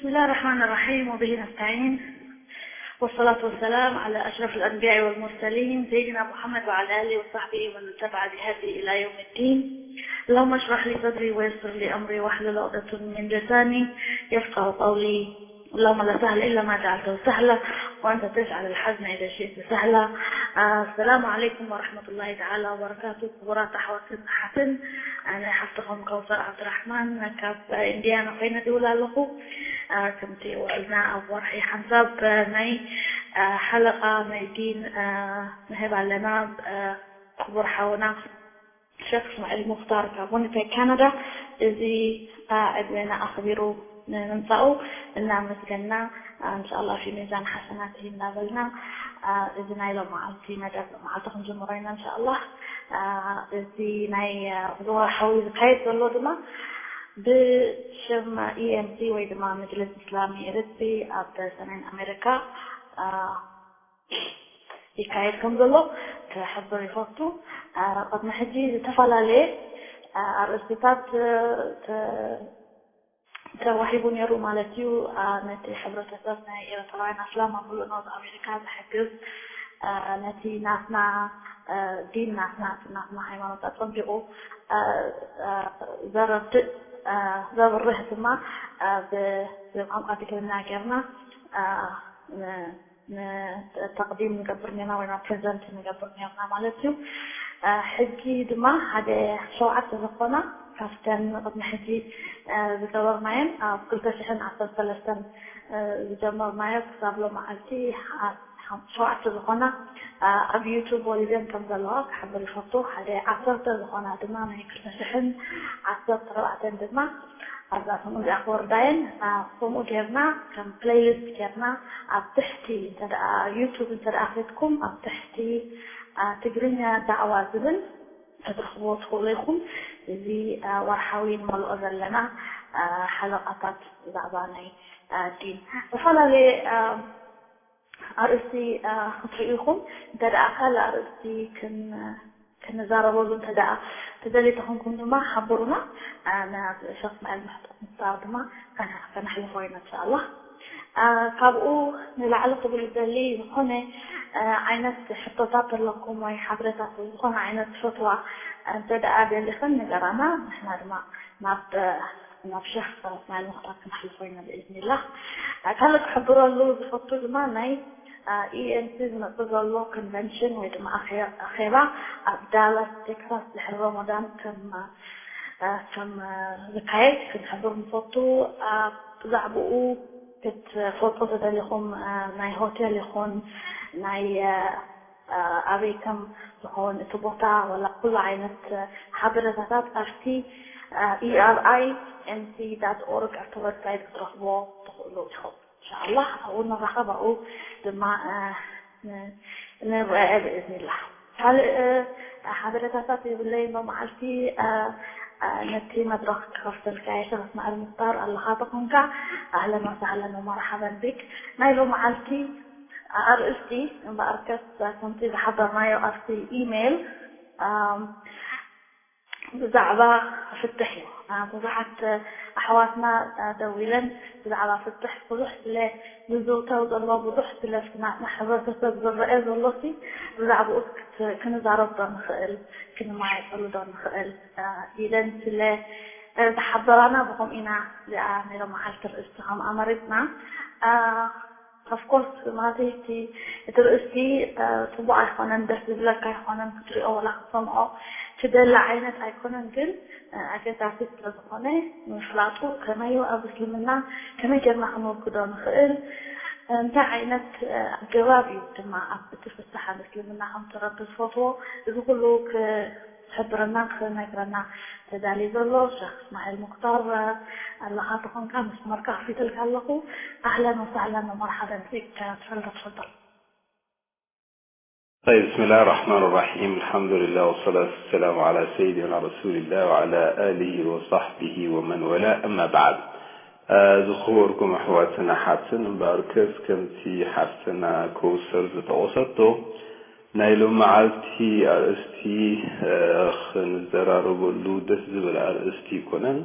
بسم الله الرحمن الرحيم، وبه نستعين، والصلاة والسلام على أشرف الأنبياء والمرسلين، سيدنا محمد وعلى آله وصحبه ومن تبع بهدي إلى يوم الدين. اللهم اشرح لي صدري ويسر لي أمري واحلل عقدة من لساني يفقه قولي. اللهم لا سهل إلا ما جعلته سهلا، وأنت تجعل الحزن إذا شئت سهلا. آه، السلام عليكم ورحمة الله تعالى وبركاته. ክቡራት ኣሕዋትን ኣሓትን፣ ኣነ ሓፍትኹም ከውሰር ዓብድራሕማን ካብ ኢንዲያና ኮይነ ድውል ኣለኹ። ከምቲ ውዕልና ኣብ ወርሒ ሓንሳብ ናይ ሓለቓ ናይ ዲን ንህብ ኣለና። ክቡር ሓውና ሸክ እስማዒል ሙክታር ካብ ዊኒፔግ ካናዳ፣ እዚ ዕድሜና ኣኽቢሩ ንምምፃኡ እናመስገንና፣ እንሻላ ፊ ሚዛን ሓሰናት እናበልና፣ እዚ ናይ ሎመዓልቲ መደብ መዓልቲ ክንጅምሮ ኢና እንሻላ። እዚ ናይ እዚ ወርሓዊ ዝካየድ ዘሎ ድማ ብሽም ኢኤምሲ ወይ ድማ መጅልስ ኢስላሚ ኤርትሪ ኣብ ሰሜን ኣሜሪካ ይካየድ ከም ዘሎ ክሕብር ይፈቱ። ቅድሚ ሕጂ ዝተፈላለየ ኣርእስትታት ተዋሂቡ ነይሩ ማለት እዩ። ነቲ ሕብረተሰብ ናይ ኤርትራውያን ኣስላም ኣብ ሙሉእ ኖርዝ ኣሜሪካ ዝሕግዝ፣ ነቲ ናትና ዲን ናትና ናትና ሃይማኖት ኣጸቢቑ ዘረድእ ዘብርህ ድማ ብቋንቋ ትግርኛ ጌርና ንተቅዲም ንገብር ኔርና ወይ ፕሬዘንት ንገብር ኔርና ማለት እዩ። ሕጂ ድማ ሓደ ሸውዓተ ዝኾና ካብተን ቅድሚ ሕጂ ዝገበርናየን ኣብ ክልተ ሽሕን ዓሰርተ ሰለስተን ዝጀመርናዮ ክሳብ ሎመዓልቲ ሸውዓተ ዝኾና ኣብ ዩቱብ ወሪደን ከም ዘለዋ ክሕብር ይፈቱ። ሓደ ዓሰርተ ዝኾና ድማ ናይ ክልተ ሽሕን ዓሰርተ ኣርባዕተን ድማ ኣብዛ ሰሙን እዚኣ ክወርዳ እየን። ከምኡ ጌርና ከም ፕሌይሊስት ጌርና ኣብ ትሕቲ እንተ ደኣ ዩቱብ እንተ ደኣ ከድኩም ኣብ ትሕቲ ትግርኛ ዳዕዋ ዝብል ክትረኽብዎ ትኽእሉ ኢኹም። እዚ ወርሓዊ ንመልኦ ዘለና ሓለቓታት ብዛዕባ ናይ ዲን ዝተፈላለየ ኣርእስቲ ክትርእዩ ኢኹም። እንተ ደኣ ካልእ ኣርእስቲ ክንዛረበሉ እንተ ደኣ ትደልዩ ተኾንኩም ድማ ሓብሩና። ናብ ሸኽ እስማዒል ምሕጣር ድማ ከነሕልፎ ኢና እንሻላ። ካብኡ ንላዕሊ ክብል ዝደሊ ዝኾነ ዓይነት ሕቶታት ኣለኩም ወይ ሓበሬታት ወይ ዝኾነ ዓይነት ፈትዋ እንተ ደኣ ደሊኽን ንገራና፣ ንሕና ድማ ናብ ናብ ሸኽ እስማዒል ምኽታር ክነሕልፎ ኢና ብኢዝኒላህ። ካልእ ክሕብረሉ ዝፈቱ ድማ ናይ ኢኤምሲ ዝመጽእ ዘሎ ኮንቨንሽን ወይ ድማ ኣኼባ ኣብ ዳላስ ቴክሳስ ድሕሪ ሮሞዳን ከም ከም ዝካየድ ክንሕብር ንፈቱ። ብዛዕባኡ ክትፈልጡ ተደሊኹም ናይ ሆቴል ይኹን ናይ ኣበይ ከም ዝኸውን እቲ ቦታ ወላ ኩሉ ዓይነት ሓበሬታታት ኣብቲ ኢኣርኣይ ኤምሲ ዳት ኦርግ ኣብቲ ወብሳይት ክትረኽቦ ትኽእሉ ኢኹም። እንሻላ ኣብኡ ንራኸብ፣ ኣብኡ ድማ ንረአ ብእዝኒላ። ካልእ ሓበሬታታት የብለይ ሎመዓልቲ። ነቲ መድረኽ ክኸፍተልካ የሸኽ እስማዕል ሙክታር ኣለኻ ተኾንካ ኣህለን ወሳህለን ወመርሓበን ቢክ። ናይ ሎመዓልቲ ኣርእስቲ እምበኣርከስ ከምቲ ዝሓበርናዮ ኣብቲ ኢሜይል ብዛዕባ ፍትሕ እዩ። ብዙሓት ኣሕዋትና ደዊለን ብዛዕባ ፍትሕ ብዙሕ ስለ ዝዝውተር ዘሎ፣ ብዙሕ ስለ ናትና ሕብረተሰብ ዝረአ ዘሎ ሲ ብዛዕባኡ ክንዛረብ ዶ ንኽእል፣ ክንማየጠሉ ዶ ንኽእል ኢለን ስለ ዝሓበራና ብኸምኡ ኢና እዚኣ ናይ ሎመዓልቲ ርእስቲ ከም ኣመሪፅና። ኦፍኮርስ ማለት እቲ እቲ ርእስቲ ፅቡቅ ኣይኮነን፣ ደስ ዝብለካ ኣይኮነን ክትሪኦ ወላ ክትሰምዖ ትደሊ ዓይነት ኣይኮነን። ግን ኣገዳሲ ስለዝኾነ ምፍላጡ ከመይ ኣብ እስልምና ከመይ ጌርና ክንወግዶ ንኽእል፣ እንታይ ዓይነት ኣገባብ እዩ ድማ ኣብ እቲ ፍታሕ ኣብ እስልምና ከም ትረቢ ዝፈትዎ፣ እዚ ኩሉ ክሕብረናን ክነግረና ተዳልዩ ዘሎ ሸኽ እስማዒል ሙክታር ኣለኻ ተኾንካ መስመር ከፊተልካ ኣለኹ። ኣህለን ወሳህለን ወመርሓበን ቢክ። ትፈልጦ ትፈልጦ طيب، بسم الله الرحمن الرحيم. الحمد لله والصلاة والسلام على سيدنا رسول الله وعلى آله وصحبه ومن والاه. أما بعد. ዝኸበርኩም ኣሕዋትን ኣሓትን፣ እምበኣርከስ ከምቲ ሓፍትና ከውሰር ዝጠቐሰቶ ናይ ሎመዓልቲ ኣርእስቲ ክንዘራረበሉ ደስ ዝብል ኣርእስቲ ኣይኮነን።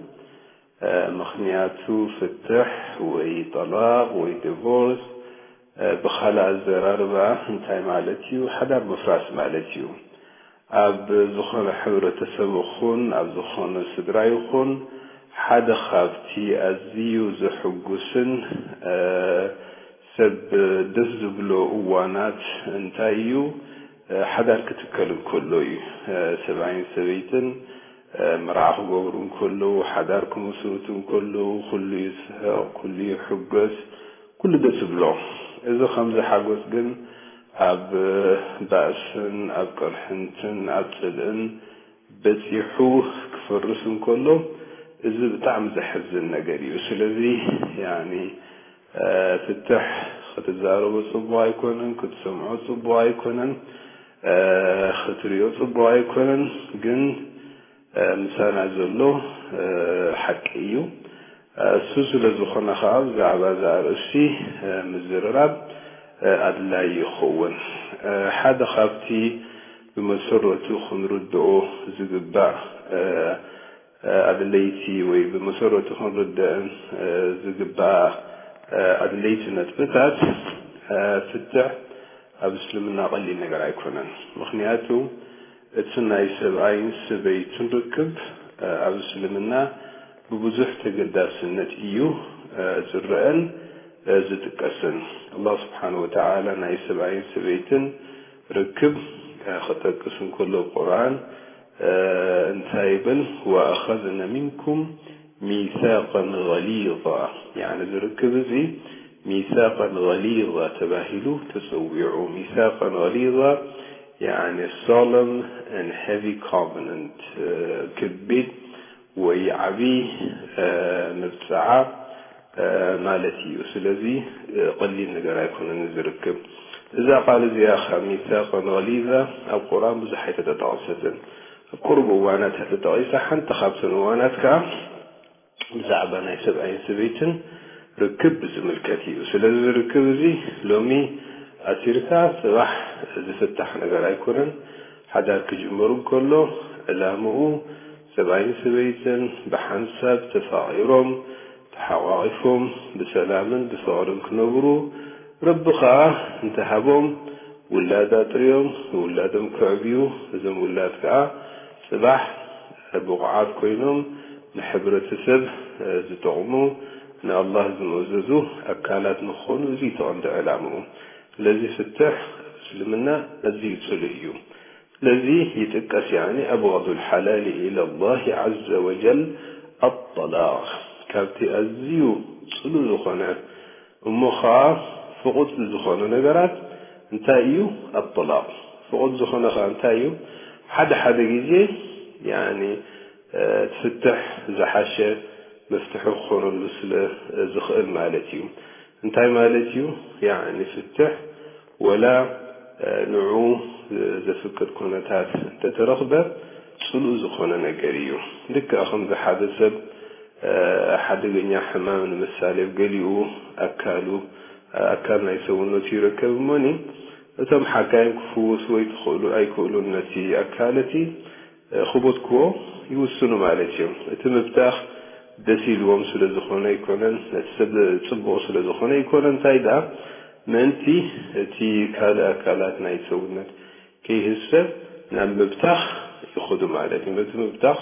ምኽንያቱ ፍትሕ ወይ ጠላቕ ወይ ዲቮርስ ብኻልእ ኣዘራርባ እንታይ ማለት እዩ? ሓዳር ምፍራስ ማለት እዩ። ኣብ ዝኾነ ሕብረተሰብ ይኹን ኣብ ዝኾነ ስድራ ይኹን ሓደ ካብቲ ኣዝዩ ዘሕጉስን ሰብ ደስ ዝብሎ እዋናት እንታይ እዩ? ሓዳር ክትከል እንከሎ እዩ። ሰብኣይን ሰበይትን መርዓ ክገብሩ እንከለዉ፣ ሓዳር ክምስርቱ እንከለዉ፣ ኩሉ ይስሕቕ፣ ኩሉ ይሕጎስ፣ ኩሉ ደስ ይብሎ። እዚ ከምዚ ሓጎስ ግን ኣብ ባእስን ኣብ ቅርሕንትን ኣብ ጽልእን በጺሑ ክፈርስ እንከሎ፣ እዚ ብጣዕሚ ዘሕዝን ነገር እዩ። ስለዚ ያኒ ፍትሕ ክትዛረቦ ጽቡቕ ኣይኮነን፣ ክትሰምዖ ጽቡቕ ኣይኮነን፣ ክትሪኦ ጽቡቕ ኣይኮነን። ግን ምሳና ዘሎ ሓቂ እዩ። እሱ ስለ ዝኾነ ኸዓ ብዛዕባ እዛ ኣርእስቲ ምዝርራብ ኣድላይ ይኸውን። ሓደ ካብቲ ብመሰረቱ ክንርድኦ ዝግባእ ኣድለይቲ ወይ ብመሰረቱ ክንርደአን ዝግባእ ኣድለይቲ ነጥብታት ፍትሕ ኣብ እስልምና ቀሊል ነገር ኣይኮነን። ምኽንያቱ እቲ ናይ ሰብኣይን ሰበይትን ርክብ ኣብ እስልምና ብብዙሕ ተገዳስነት እዩ ዝረአን ዝጥቀስን። ኣላህ ስብሓን ወተዓላ ናይ ሰብኣይን ሰበይትን ርክብ ክጠቅስ እንከሎ ቁርኣን እንታይ ይብል? ወኣኸዝነ ሚንኩም ሚሳቀን ገሊዛ። ያኒ እዚ ርክብ እዚ ሚሳቀን ገሊዛ ተባሂሉ ተጸዊዑ። ሚሳቀን ገሊዛ ያኒ solemn and heavy covenant፣ ከቢድ ወይ ዓቢ መብጽዓ ማለት እዩ። ስለዚ ቀሊል ነገር ኣይኮነን እዚ ርክብ። እዛ ቃል እዚኣ ኸዓ ሚሳቀን ገሊዛ ኣብ ቁርኣን ብዙሕ ኣይተተጠቐሰትን። ኣብ ቁሩብ እዋናት እያ ተጠቒሳ። ሓንቲ ካብተን እዋናት ከኣ ብዛዕባ ናይ ሰብኣይን ሰበይትን ርክብ ብዝምልከት እዩ። ስለዚ እዚ ርክብ እዚ ሎሚ ኣሲርካ ጽባሕ ዝፍታሕ ነገር ኣይኮነን። ሓዳር ክጅመር እንከሎ ዕላምኡ ሰብኣይን ሰበይትን ብሓንሳብ ተፋቒሮም ተሓቋቒፎም ብሰላምን ብፍቕርን ክነብሩ ረቢ ኸኣ እንተሃቦም ውላድ ኣጥርዮም ንውላዶም ከዕብዩ፣ እዞም ውላድ ከኣ ጽባሕ ብቑዓት ኮይኖም ንሕብረተሰብ ዝጠቕሙ ንኣላህ ዝምእዘዙ ኣካላት ንኽኾኑ እዚ እዩ እቲ ቀንዲ ዕላምኡ። ስለዚ ፍትሕ ኣብ እስልምና ኣዝዩ ጽሉእ እዩ። ስለዚ ይጥቀስ ያኒ أبغض الحلال إلى الله عز وجل الطلاق። ካብቲ ኣዝዩ ጽሉእ ዝኾነ እሞ ኸዓ ፍቑድ ዝኾነ ነገራት እንታይ እዩ? ኣጠላቕ። ፍቑድ ዝኾነ ኸዓ እንታይ እዩ? ሓደ ሓደ ግዜ ያኒ እቲ ፍትሕ ዝሓሸ መፍትሒ ክኾነሉ ስለ ዝኽእል ማለት እዩ። እንታይ ማለት እዩ? ያኒ ፍትሕ ወላ ንዑ ዘፍቅድ ኩነታት እንተተረኽበ ጽሉእ ዝኾነ ነገር እዩ። ልክዕ ከምዚ ሓደ ሰብ ሓደገኛ ሕማም ንምሳሌ ኣብ ገሊኡ ኣካሉ ኣካል ናይ ሰውነቱ ይረከብ እሞኒ እቶም ሓካይም ክፍውስዎ ይትኽእሉ ኣይክእሉን ነቲ ኣካል እቲ ክቦትክዎ ይውስኑ ማለት እዮም። እቲ ምብታኽ ደስ ኢልዎም ስለ ዝኾነ ኣይኮነን፣ ነቲ ሰብ ጽቡቕ ስለ ዝኾነ ኣይኮነን። እንታይ ደኣ ምእንቲ እቲ ካልእ ኣካላት ናይ ሰውነት ከይህሰ ናብ ምብታኽ ይኸዱ ማለት እዩ። ነቲ ምብታኽ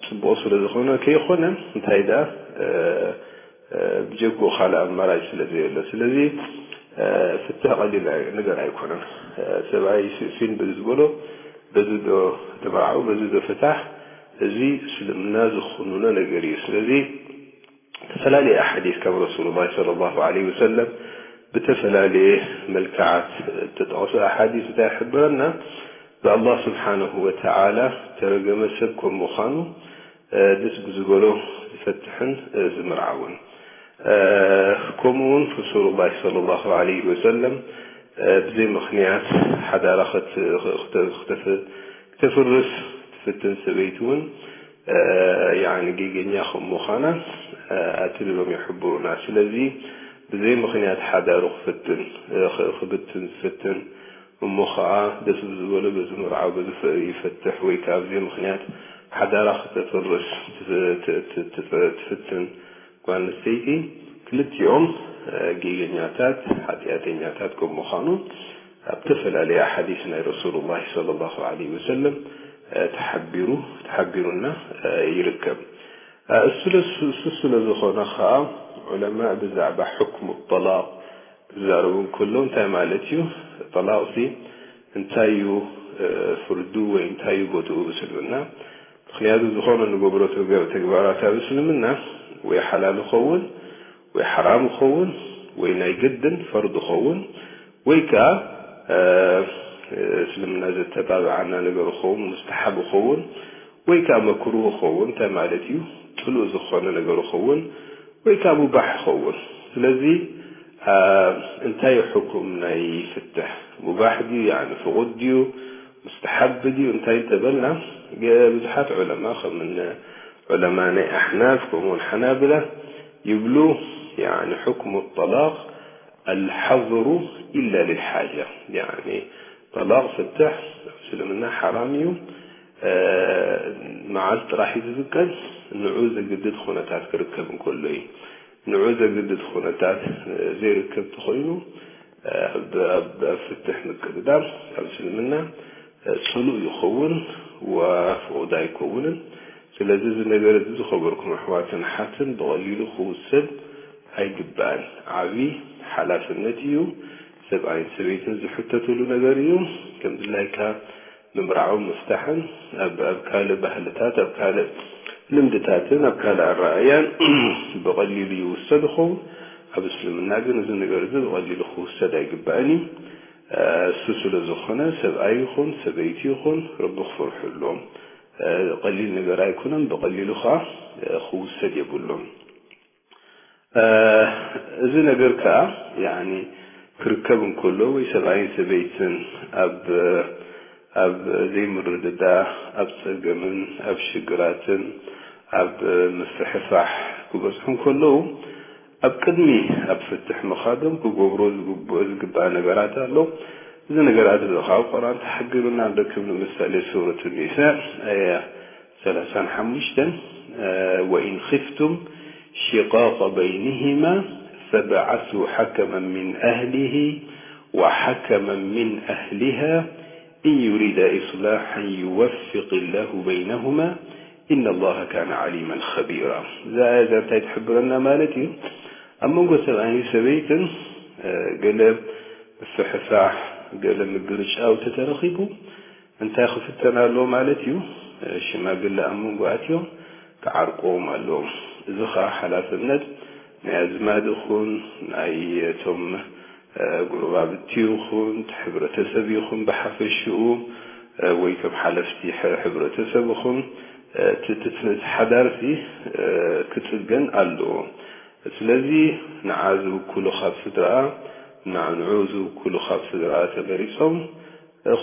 ጽቡቕ ስለ ዝኾነ ከይኾነ እንታይ ደኣ ብጀግኡ ካልእ ኣማራጭ ስለ ዘየሎ። ስለዚ ፍትሕ ቀሊል ነገር ኣይኮነን። ሰብኣይ ስእፊን በዚ ዝበሎ በዚ ዶ ተመርዓው በዚ ዶ ፍታሕ፣ እዚ እስልምና ዝኹንኖ ነገር እዩ። ስለዚ ዝተፈላለየ ኣሓዲስ ካብ ረሱሉላህ ሰለላሁ ዐለይሂ ወሰለም ብተፈላለየ መልክዓት እተጠቐሱ ኣሓዲስ እንታይ ይሕብረና? ብኣላህ ስብሓነሁ ወተዓላ ተረገመ ሰብ ከም ምዃኑ ደስ ብዝበሎ ዝፈትሕን ዝምርዓውን። ከምኡ እውን ረሱሉላህ ሰለላሁ ዐለይሂ ወሰለም ብዘይ ምኽንያት ሓዳራ ክተፍርስ ትፍትን ሰበይቲ እውን ያኒ ጌገኛ ከም ምዃና ኣትልሎም ይሕብሩና። ስለዚ ብዘይ ምኽንያት ሓዳሩ ክፍትን ክብትን ዝፍትን እሞ ኸዓ ደስ ብዝበሎ በዚ መርዓዊ በዚ ይፈትሕ ወይ ከዓ ብዘይ ምኽንያት ሓዳራ ክተፍርስ ትፍትን ጓል ኣንስተይቲ ክልቲኦም ጌገኛታት፣ ሓጢኣተኛታት ከም ምዃኑ ኣብ ዝተፈላለየ ኣሓዲስ ናይ ረሱሉላህ ሰለላሁ ዐለይሂ ወሰለም ተሓቢሩ ተሓቢሩና ይርከብ። እሱ ስለ ዝኾነ ኸኣ ዑለማእ ብዛዕባ ሕክሙ ጠላቕ ክዛረቡ እንከሎ እንታይ ማለት እዩ? ጠላቕሲ እንታይ እዩ ፍርዱ ወይ እንታይ እዩ ቦትኡ ብስልምና? ምኽንያቱ ዝኾነ ንገብሮ ተግባራት ኣብ እስልምና ወይ ሓላል ይኸውን ወይ ሓራም ይኸውን ወይ ናይ ግድን ፈርዱ ይኸውን ወይ ከኣ እስልምና ዘተባብዓና ነገር ይኸውን፣ ሙስተሓብ ይኸውን ወይ ከኣ መክሩህ ይኸውን። እንታይ ማለት እዩ? ጥሉእ ዝኾነ ነገር ይኸውን ወይ ከኣ ሙባሕ ይኸውን። ስለዚ እንታይ እዩ ሕኩም ናይ ፍትሕ? ሙባሕ ድዩ? ያኒ ፍቑድ ድዩ? ሙስተሓብ ድዩ? እንታይ እንተበልና ብዙሓት ዑለማ ከም እነ ዑለማ ናይ ኣሕናፍ ከምኡውን ሓናብላ ይብሉ ያኒ ሕክሙ ጠላቕ ኣልሓظሩ ኢላ ልልሓጃ። ያኒ ጠላቕ ፍትሕ ኣብ እስልምና ሓራም እዩ። መዓዝ ጥራሕ እዩ ዝፍቀድ? ንዑ ዘግድድ ኩነታት ክርከብ እንከሎ እዩ። ንዑ ዘግድድ ኩነታት ዘይርከብ ተኾይኑ ኣብ ፍትሕ ምቅድዳም ኣብ እስልምና ጽሉእ ይኸውን ወፍቑድ ኣይከውንን። ስለዚ እዚ ነገር እዚ ዝኸበርኩም ኣሕዋትን ኣሓትን ብቐሊሉ ክውሰድ ኣይግባእን። ዓቢ ሓላፍነት እዩ። ሰብኣይን ሰበይትን ዝሕተትሉ ነገር እዩ። ከም ድላይካ ምምራዕን ምፍታሕን ኣብ ኣብ ካልእ ባህልታት ኣብ ካልእ ልምድታትን ኣብ ካልእ ኣረኣእያን ብቐሊሉ ይውሰድ ይኸውን። ኣብ እስልምና ግን እዚ ነገር እዚ ብቐሊሉ ክውሰድ ኣይግባእን እዩ። እሱ ስለ ዝኾነ ሰብኣይ ይኹን ሰበይቲ ይኹን ረቢ ክፈርሑ ኣለዎም። ቀሊል ነገር ኣይኮነን፣ ብቐሊሉ ከዓ ክውሰድ የብሉን። እዚ ነገር ከኣ ያኒ ክርከብ እንከሎ ወይ ሰብኣይን ሰበይትን ኣብ ኣብ ዘይምርድዳ ኣብ ጸገምን ኣብ ሽግራትን ኣብ ምፍሕፋሕ ክበጽሑ እንከለዉ ኣብ ቅድሚ ኣብ ፍትሕ ምኻዶም ክገብሮ ዝግባእ ነገራት ኣሎ። እዚ ነገራት እዚ ካብ ቁርኣን ተሓቢሩና ንረክብ። ንምሳሌ ሱረት ኒሳ ኣያ ሰላሳን ሓሙሽተን ወኢን ኺፍቱም ሺቃቀ በይኒሂማ ፈብዓሱ ሓከመን ሚን ኣህሊሂ ወሓከመን ሚን ኣህሊሃ ኢን ዩሪዳ ኢስላሐን ዩወፊቅ ላሁ በይነሁማ ኢነ ላሃ ካነ ዓሊመን ኸቢራ። እዛ ኣያ እዚኣ እንታይ ትሕብረና ማለት እዩ? ኣብ መንጎ ሰብኣይን ሰበይትን ገለ ምፍሕፋሕ፣ ገለ ምግርጫው ተተረኺቡ እንታይ ክፍተን ኣለዎ ማለት እዩ? ሽማግለ ኣብ መንጎ ኣትዮም ክዓርቅዎም ኣለዎም። እዚ ኸዓ ሓላፍነት ናይ ኣዝማድ ይኹን ናይ እቶም ጎረባብቲ ይኹን ሕብረተሰብ ይኹን ብሓፈሽኡ ወይ ከም ሓለፍቲ ሕብረተሰብ ይኹን እቲ ሓዳርሲ ክጽገን ኣለዎ። ስለዚ ንዓ ዝውክሉ ካብ ስድራኣ ንዕኡ ዝውክሉ ካብ ስድራኣ ተመሪጾም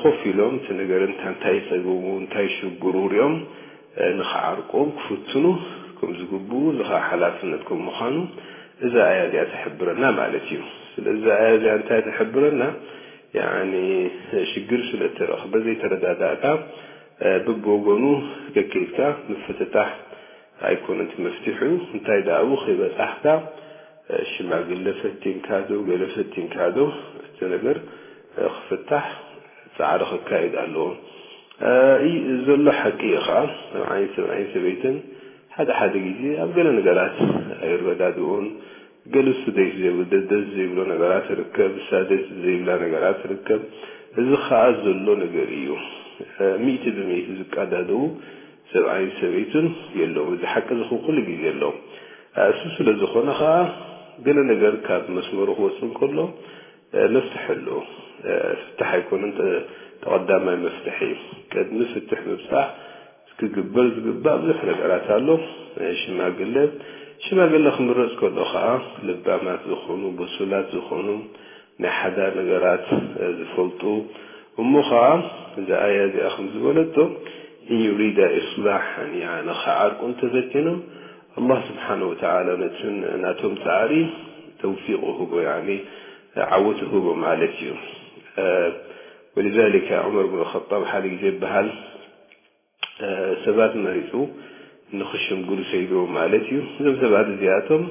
ኮፍ ኢሎም እቲ ነገር እንታይ እንታይ ጸገሙ እንታይ ሽግሩ ሪኦም ንኽዓርቆም ክፍትኑ ከም ዝግብኡ እዚ ከዓ ሓላፍነት ከም ምዃኑ እዛ ኣያ እዚኣ ትሕብረና ማለት እዩ። ስለዚ እዛ ኣያ እዚኣ እንታይ ትሕብረና? ያኒ ሽግር ስለ እተረኽበ ዘይተረዳዳእካ በብወገኑ ከኪልካ ምፍትታሕ ኣይኮነን እቲ መፍትሑ። እንታይ ደኣ ኣብኡ ከይበጻሕካ ሽማግለ ፈቲንካ ዶ ገለ ፈቲንካ ዶ እቲ ነገር ክፍታሕ ጻዕሪ ክካየድ ኣለዎ። ዘሎ ሓቂ እዩ ኸዓ ሰብዓይን ሰብዓይን ሰበይትን ሓደ ሓደ ግዜ ኣብ ገለ ነገራት ኣይረዳድኡን። ገለ እሱ ደስ ዘይብሎ ነገራት ርከብ፣ እሳ ደስ ዘይብላ ነገራት ርከብ። እዚ ኸዓ ዘሎ ነገር እዩ። ሚእቲ ብሚእቲ ዝቀዳደዉ ሰብኣይን ሰበይትን የለውን። እዚ ሓቂ እዚ ኩሉ ግዜ ኣሎ። እሱ ስለ ዝኾነ ኸዓ ገለ ነገር ካብ መስመሩ ክወፅእ እንከሎ መፍትሒ ኣሎ። ፍትሕ ኣይኮነን ተቐዳማይ መፍትሒ። ቅድሚ ፍትሕ ምብፃሕ ክግበር ዝግባእ ብዙሕ ነገራት ኣሎ። ሽማግለ ሽማግለ ክምረፅ ከሎ ከዓ ልባማት ዝኾኑ ብሱላት ዝኾኑ ናይ ሓዳር ነገራት ዝፈልጡ እሞ ከዓ እዛ ኣያ እዚኣ ከም ዝበለቶ ኢን ዩሪዳ ኢስላሓን ያኒ ክዓርቁ እንተፈቲኖም ኣላህ ስብሓነ ወተዓላ ነትን ናቶም ፃዕሪ ተውፊቅ ይህቦ ያኒ ዓወት ይህቦ ማለት እዩ። ወሊዛሊከ ዑመር ብን ኸጣብ ሓደ ግዜ ይበሃል ሰባት መሪጹ ንኽሽምግሉ ሰይድዎም ማለት እዩ። እዞም ሰባት እዚኣቶም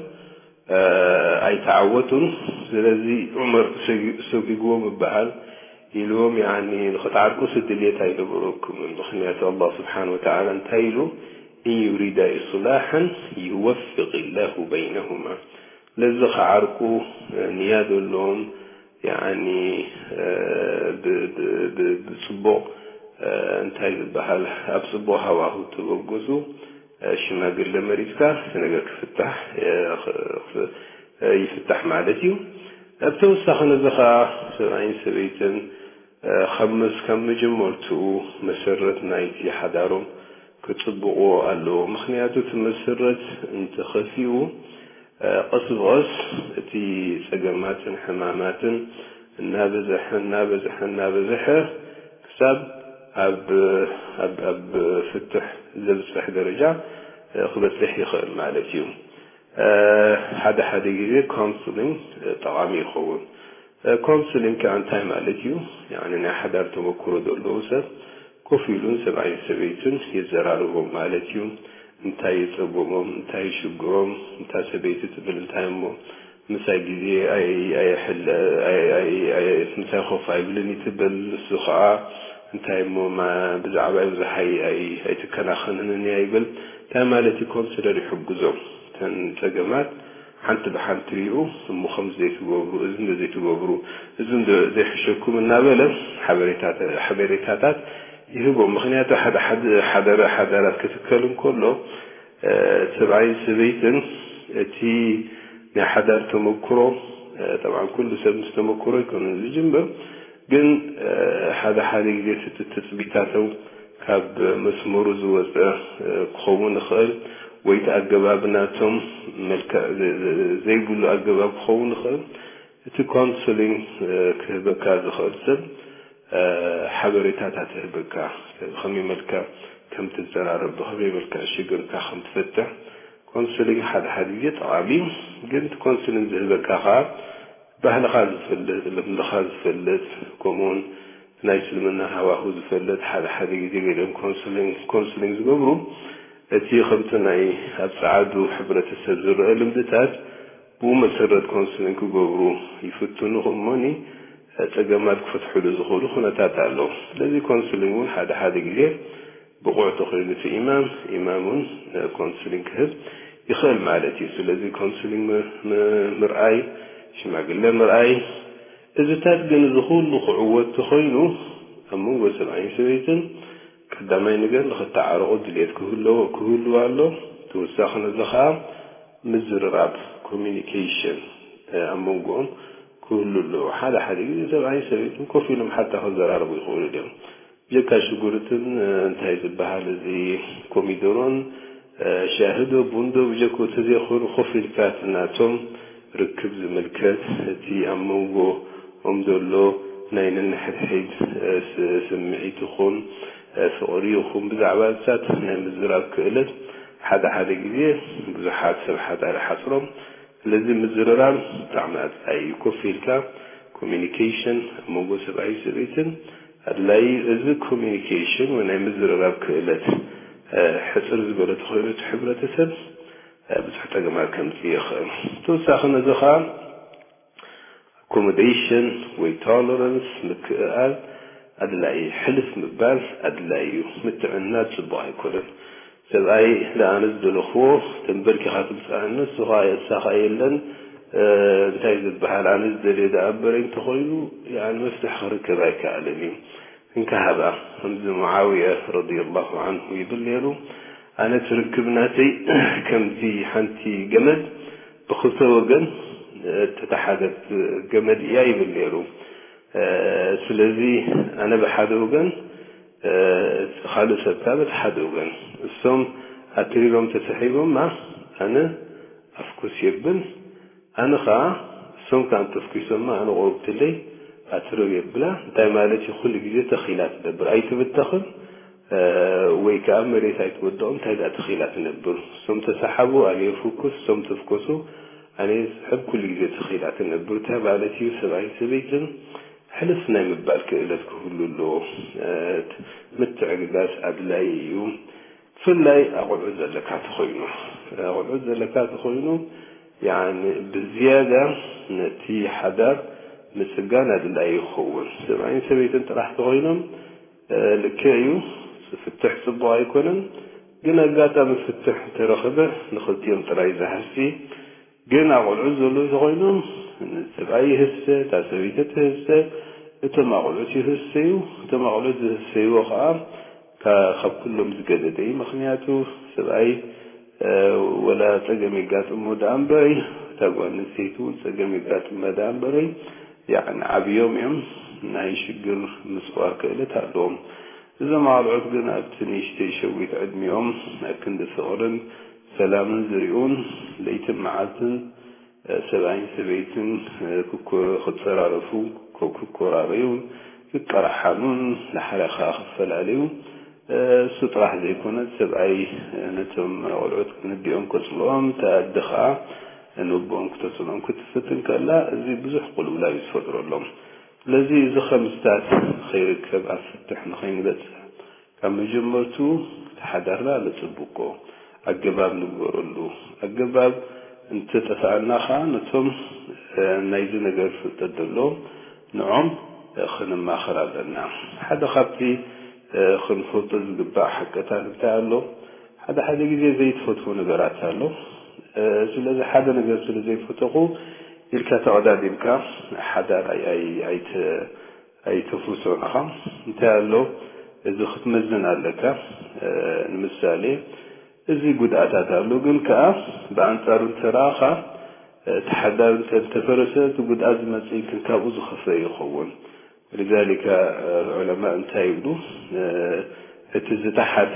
ኣይተዓወቱን። ስለዚ ዑመር ሰጊግዎም ይበሃል ኢልዎም፣ ያኒ ንኽትዓርቁ ስድልየት ኣይገበረኩምን። ምኽንያቱ ኣላህ ስብሓን ወተዓላ እንታይ ኢሉ? "እን ዩሪዳ ኢስላሐን ዩወፍቅ ላሁ በይነሁማ." ለዚ ክዓርቁ ንያ ዘለዎም፣ ያኒ ብፅቡቕ እንታይ ዝበሃል፣ ኣብ ፅቡቕ ሃዋሁ ተበገሱ ሽማግለ መሪፅካ እቲ ነገር ክፍታሕ ይፍታሕ ማለት እዩ። ኣብ ተወሳኺ ነዚ ከዓ ሰብኣይን ሰበይትን ካብ መስ ካብ መጀመርትኡ መሰረት ናይቲ ሓዳሮም ክፅብቑ ኣለዎ። ምኽንያቱ እቲ መሰረት እንተኸፊኡ ቀስ ብቐስ እቲ ፀገማትን ሕማማትን እናበዝሐ እናበዝሐ እናበዝሐ ክሳብ ኣብ ኣብ ኣብ ፍትሕ ዘብፅሕ ደረጃ ክበፅሕ ይኽእል ማለት እዩ። ሓደ ሓደ ግዜ ካውንስሊንግ ጠቓሚ ይኸውን። ካውንስሊንግ ከዓ እንታይ ማለት እዩ? ያኒ ናይ ሓዳር ተመክሮ ዘለዎ ሰብ ኮፍ ኢሉን ሰብኣይን ሰበይትን የዘራርቦም ማለት እዩ። እንታይ እዩ ፀገሞም፣ እንታይ እዩ ሽግሮም፣ እታ ሰበይቲ ትብል እንታይ እሞ ምሳይ ግዜ ኣይ- ኣይ- ኣይ- ኣይ- ኣይ- ምሳይ ኮፍ ኣይብልን እዩ ትብል። ንሱ ከዓ እንታይ እሞ ማ- ብዛዕባይ ብዙሕ ኣይ- ኣይ- ኣይትከናኸንንን እያ ይብል። እንታይ ማለት እዩ? ኮንስለር ይሕግዞም። እተን ፀገማት ሓንቲ ብሓንቲ ሪኡ እሞ ከምዚ ዘይትገብሩ፣ እዚ እንዶ ዘይትገብሩ፣ እዚ እንዶ ዘይሕሸኩም እናበለ ሓበሬታት ሓበሬታታት ይህቦም። ምኽንያቱ ሓደ ሓደ ሓደረ ሓዳራት ክትከል እንከሎ ሰብኣይን ሰበይትን እቲ ናይ ሓዳር ተመክሮ፣ ጠብዓን ኩሉ ሰብ ምስ ተመክሮ ኣይኮነን ዝጅምር፣ ግን ሓደ ሓደ ግዜ እቲ ትፅቢታቶም ካብ መስመሩ ዝወፀ ክኸውን ይኽእል፣ ወይ እቲ ኣገባብ ናቶም መልክዕ ዘይብሉ ኣገባብ ክኸውን ይኽእል። እቲ ካውንስሊንግ ክህበካ ዝኽእል ሰብ ሓበሬታታት ይህበካ፣ ብኸመይ መልክዕ ከም ትዘራረብ፣ ብኸመይ መልክዕ ሽግርካ ከም ትፈትሕ። ካውንስሊንግ ሓደ ሓደ ግዜ ጠቓሚ እዩ፣ ግን እቲ ካውንስሊንግ ዝህበካ ከዓ ባህልኻ ዝፈልጥ፣ ልምድኻ ዝፈልጥ፣ ከምኡውን ናይ እስልምና ሃዋሁ ዝፈልጥ፣ ሓደ ሓደ ግዜ ገሊኦም ካውንስሊንግ ካውንስሊንግ ዝገብሩ እቲ ከምቲ ናይ ኣብ ጸዓዱ ሕብረተሰብ ዝረአ ልምድታት ብኡ መሰረት ካውንስሊንግ ክገብሩ ይፍትኑ። እሞኒ ጸገማት ክፈትሕሉ ዝኽእሉ ኩነታት ኣሎ። ስለዚ ካውንስሊንግ እውን ሓደ ሓደ ግዜ ብቑዕ ተኾይኑ እቲ ኢማም፣ ኢማም እውን ኮንስሊንግ ክህብ ይኽእል ማለት እዩ። ስለዚ ኮንስሊንግ ምርኣይ፣ ሽማግለ ምርኣይ፣ እዚታት ግን እዚ ኩሉ ክዕወት ተኾይኑ ኣብ መንጎ ሰብኣይን ሰበይትን ቀዳማይ ነገር ንኽተዓረቑ ድልየት ክህልዎ ኣሎ። ተወሳኺ ነዚ ከዓ ምዝርራብ፣ ኮሚኒኬሽን ኣብ መንጎኦም ክህሉ ኣለዎ። ሓደ ሓደ ግዜ ሰብኣይን ሰበይትን ኮፍ ኢሎም ሓታ ክዘራረቡ ይኽእሉ ድዮም? ብጀካ ሽጉርትን እንታይ ዝበሃል እዚ ኮሚደሮን ሻሂ ዶ ቡን ዶ ብጀክኡ ተዘይኮይኑ ኮፍ ኢልካ እቲ ናቶም ርክብ ዝምልከት እቲ ኣብ መንጎኦም ዘሎ ናይ ነንሕድሕድ ስምዒት ይኹን ፍቕሪ ይኹን ብዛዕባ እሳት ናይ ምዝራብ ክእለት ሓደ ሓደ ግዜ ብዙሓት ሰብ ሓዳር ይሓፅሮም። ስለዚ ምዝርራብ ብጣዕሚ ኣድላይ እዩ። ኮፍ ኢልካ ኮሚኒኬሽን ኣብ መንጎ ሰብኣይ ሰበይትን ኣድላይ እዩ። እዚ ኮሚኒኬሽን ወይ ናይ ምዝርራብ ክእለት ሕፅር ዝበለ ተኾይኑ እቲ ሕብረተሰብ ብዙሕ ፀገማት ከምፅእ ይኽእል። ተወሳኺ ነዚ ከዓ ኣኮሞዴሽን ወይ ቶለረንስ ምክእኣል ኣድላይ እዩ። ሕልፍ ምባል ኣድላይ እዩ። ምትዕንናፅ ፅቡቕ ኣይኮነን። ሰብኣይ ንኣነ ዝደለኽዎ ተንበርኪኻ ትምፅኣኒ ንስኻ የሳኻ የለን እንታይ ዝበሃል ኣነ ዝደልዮ ደኣ እምበረይ እንተኾይኑ መፍትሕ ክርከብ ኣይከኣልን እዩ። እንካ ሃባ ከምዚ ሙዓውየ ረዲየላሁ ዓንሁ ይብል ነይሩ ኣነ ትርክብ ናተይ ከምቲ ሓንቲ ገመድ ብክልተ ወገን እተተሓዘት ገመድ እያ ይብል ነይሩ። ስለዚ ኣነ ብሓደ ወገን እቲ ካልእ ሰብ ከኣ በቲ ሓደ ወገን እሶም ኣትሪሮም ተሰሒቦማ ኣነ ኣፍኩስ የብል ኣነ ኸኣ እሶም ከኣ እንተፍኪሶማ ኣነ ቁሩብትለይ ኣትርር የብላ እንታይ ማለት እዩ ኩሉ ግዜ ተኺላ ትነብር ኣይትብተኽን ወይ ከኣ መሬት ኣይትወድቕን እንታይ ደኣ ተኺላ ትነብር እሶም ተሰሓቡ ኣነ የፍኩስ እሶም ተፍኮሱ ኣነ ስሕብ ኩሉ ግዜ ተኺላ ትነብር እንታይ ማለት እዩ ሰብኣይን ሰበይትን ሕልፍ ናይ ምባል ክእለት ክህሉ ኣለዎ። ምትዕግጋዝ ኣድላዪ እዩ። ብፍላይ ኣቑልዑት ዘለካ ተኾይኑ፣ ኣቑልዑት ዘለካ ተኾይኑ፣ ያኒ ብዝያዳ ነቲ ሓዳር ምጽጋን ኣድላዪ ይኸውን። ሰብኣይን ሰበይትን ጥራሕ ተኾይኖም፣ ልክዕ እዩ፣ ፍትሕ ጽቡቕ ኣይኮነን። ግን ኣጋጣሚ ፍትሕ እንተረኸበ ንኽልቲኦም ጥራይ ዝሃሲ። ግን ኣቑልዑት ዘለዉ ተኾይኖም፣ ሰብኣይ ይህሰ፣ እታ ሰበይቲ ትህሰ፣ እቶም ኣቑልዑት ይህሰዩ። እቶም ኣቑልዑት ዝህሰይዎ ኸኣ፣ ካብ ኩሎም ዝገደደ እዩ። ምኽንያቱ፣ ሰብኣይ ወላ ጸገም የጋጥሞ ደኣ እምበረይ፣ እታ ጓል ኣንስተይቲ እውን ጸገም የጋጥማ ደኣ እምበረይ፣ ያዕኒ ዓብዮም እዮም፣ ናይ ሽግር ምጽዋር ክእለት ኣለዎም። እዞም ኣቑልዑት ግን ኣብቲ ንእሽተይ ሸዊት ዕድሚኦም፣ ኣብ ክንዲ ፍቕርን ሰላምን ዝሪኡን፣ ለይትን መዓልትን ሰብኣይን ሰበይትን ክኮ-፣ ክጸራረፉ፣ ክኮ-፣ ክኮራረዩ፣ ክቀራሓኑን ንሓደ ከኣ ክፈላለዩ፣ እሱ ጥራሕ ዘይኮነ፣ ሰብኣይ ነቶም ቆልዑት ነዲኦም ከጽልኦም፣ እታ ኣደ ከኣ ነቦኦም ክተጽልኦም ክትፍትን ከላ፣ እዚ ብዙሕ ቅልውላው እዩ ዝፈጥረሎም። ስለዚ እዚ ከምስታት ንኸይርከብ፣ ኣብ ፍትሕ ንኸይንበጽሕ፣ ካብ መጀመርቱ እቲ ሓዳርና ነጽብቆ፣ ኣገባብ ንግበረሉ። ኣገባብ እንተጠፍኣና ኸኣ ነቶም፣ እ፣ ናይዚ ነገር ፍልጠት ዘለዎም ንዖም፣ እ፣ ክንማኸር ኣለና። ሓደ ካብቲ፣ እ፣ ክንፈልጦ ዝግባእ ሓቅታት እንታይ ኣሎ? ሓደ ሓደ ግዜ ዘይትፈትዎ ነገራት ኣሎ። እ፣ ስለዚ ሓደ ነገር ስለ ዘይፈተኹ ኢልካ ተቐዳዲምካ ሓዳር ኣይ-፣ ኣይ-፣ ኣይተ-፣ ኣይተፍርሶን ኢኻ። እንታይ ኣሎ? እዚ ክትመዝን ኣለካ። እ፣ ንምሳሌ፣ እዚ ጉድኣታት ኣሎ፣ ግን ከኣ ብኣንጻሩ እንተ ረኣኻ፣ እቲ ሓዳር እንተ፣ እንተፈረሰ፣ እቲ ጉድኣት ዝመጽእ ግን ካብኡ ዝኸፍአ ይኸውን። ولذلك ዑለማእ እንታይ ይብሉ? እ፣ እቲ ዝተሓተ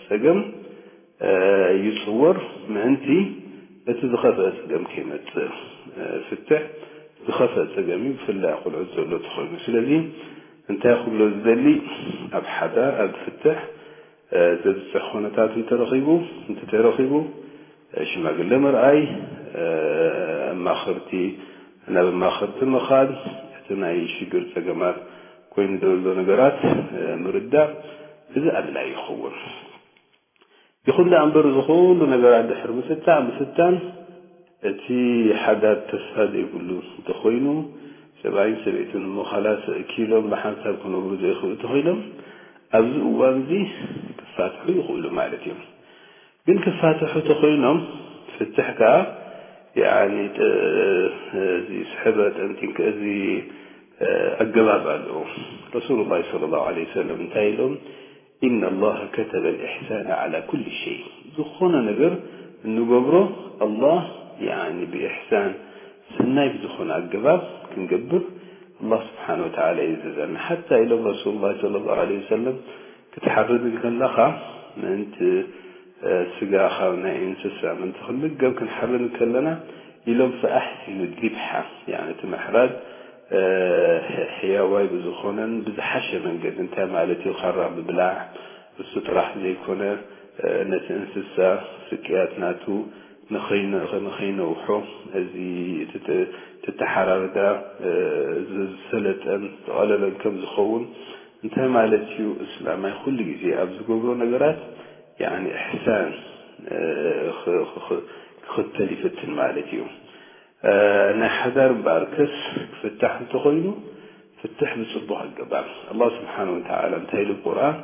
ጸገም እ፣ ይጽወር፣ ምእንቲ እቲ ዝኸፍአ ጸገም ከይመጽእ። እ፣ ፍትሕ ዝኸፍአ ጸገም እዩ፣ ብፍላይ ቆልዑት ዘሎ ተኾይኑ። ስለዚ እንታይ ክብሎ ዝደሊ፣ ኣብ ሓዳር፣ ኣብ ፍትሕ፣ እ፣ ዘብጽሕ ኩነታት እንተረኺቡ፣ እንተተረኺቡ፣ እ፣ ሽማግለ ምርኣይ፣ እ፣ ኣማኸርቲ፣ ናብ ኣማኸርቲ ምኻድ፣ እቲ ናይ ሽግር ጸገማት ኮይኑ ዘሎ ነገራት፣ እ፣ ምርዳእ፣ እዚ ኣድላዪ ይኸውን። ይኹን ደኣ እምበር፣ እዚ ኩሉ ነገራት ድሕሪ ምፍታሕ፣ ምፍታን፣ እቲ ሓዳር ተስፋ ዘይብሉ እንተኾይኑ፣ ሰብኣይን ሰበይትን እሞ ኻላስ ኪሎም ብሓንሳብ ክነብሩ ዘይኽእሉ እንተኾይኖም፣ ኣብዚ እዋን እዚ ክፋትሑ ይኽእሉ ማለት እዮም። ግን ክፋትሑ ተኾይኖም፣ ፍትሕ ከኣ፣ ያኒ፣ ጥ-፣ እዚ ስሕበ ጠንጢንከ፣ እዚ፣ እ፣ ኣገባብ ኣለዎ። ረሱሉላህ ሰለላሁ ዐለይሂ ወሰለም እንታይ ኢሎም? إن الله كتب الإحسان على كل شيء። ዝኾነ ነገር እንገብሮ፣ ኣላህ፣ ያኒ፣ ብኢሕሳን፣ ሰናይ ብዝኾነ ኣገባብ ክንገብር፣ ኣላህ ስብሓነ ወተዓላ የዘዘና። ሓታ ኢሎም ረሱሉላህ ሰለላሁ ዐለይሂ ወሰለም፣ ክትሓርድ እንከለኻ፣ ምእንቲ፣ እ፣ ስጋ ካብ ናይ እንስሳ ምእንቲ ክንምገብ ክንሓርድ እንከለና፣ ኢሎም፣ فأحسنوا الذبح፣ ያኒ፣ እቲ ምሕራድ፣ እ፣ ሕ-፣ ሕያዋይ ብዝኾነን ብዝሓሸ መንገዲ፣ እንታይ ማለት እዩ? ካራ ምብላዕ፣ እሱ ጥራሕ ዘይኮነ፣ እ፣ ነቲ እንስሳ ስቅያት ናቱ ንኸይነ-፣ ንኸይነውሖ፣ እዚ እቲ ተ-፣ እቲ ኣተሓራርዳ፣ እ፣ ዝ-፣ ዝሰለጠን ዝቐለለን ከም ዝኸውን፣ እንታይ ማለት እዩ? እስላማይ ኩሉ ግዜ ኣብ ዝገብሮ ነገራት፣ ያኒ፣ ኢሕሳን፣ እ፣ ኽ-፣ ኽ-፣ ኽ-፣ ክኽተል ይፍትን ማለት እዩ። እ፣ ናይ ሓዳር እምበኣርከስ ክፍታሕ እንተኾይኑ፣ ፍትሕ ብጽቡቕ ኣገባብ። ኣላህ ስብሓነ ወተዓላ እንታይ ኢሉ ኣብ ቁርኣን?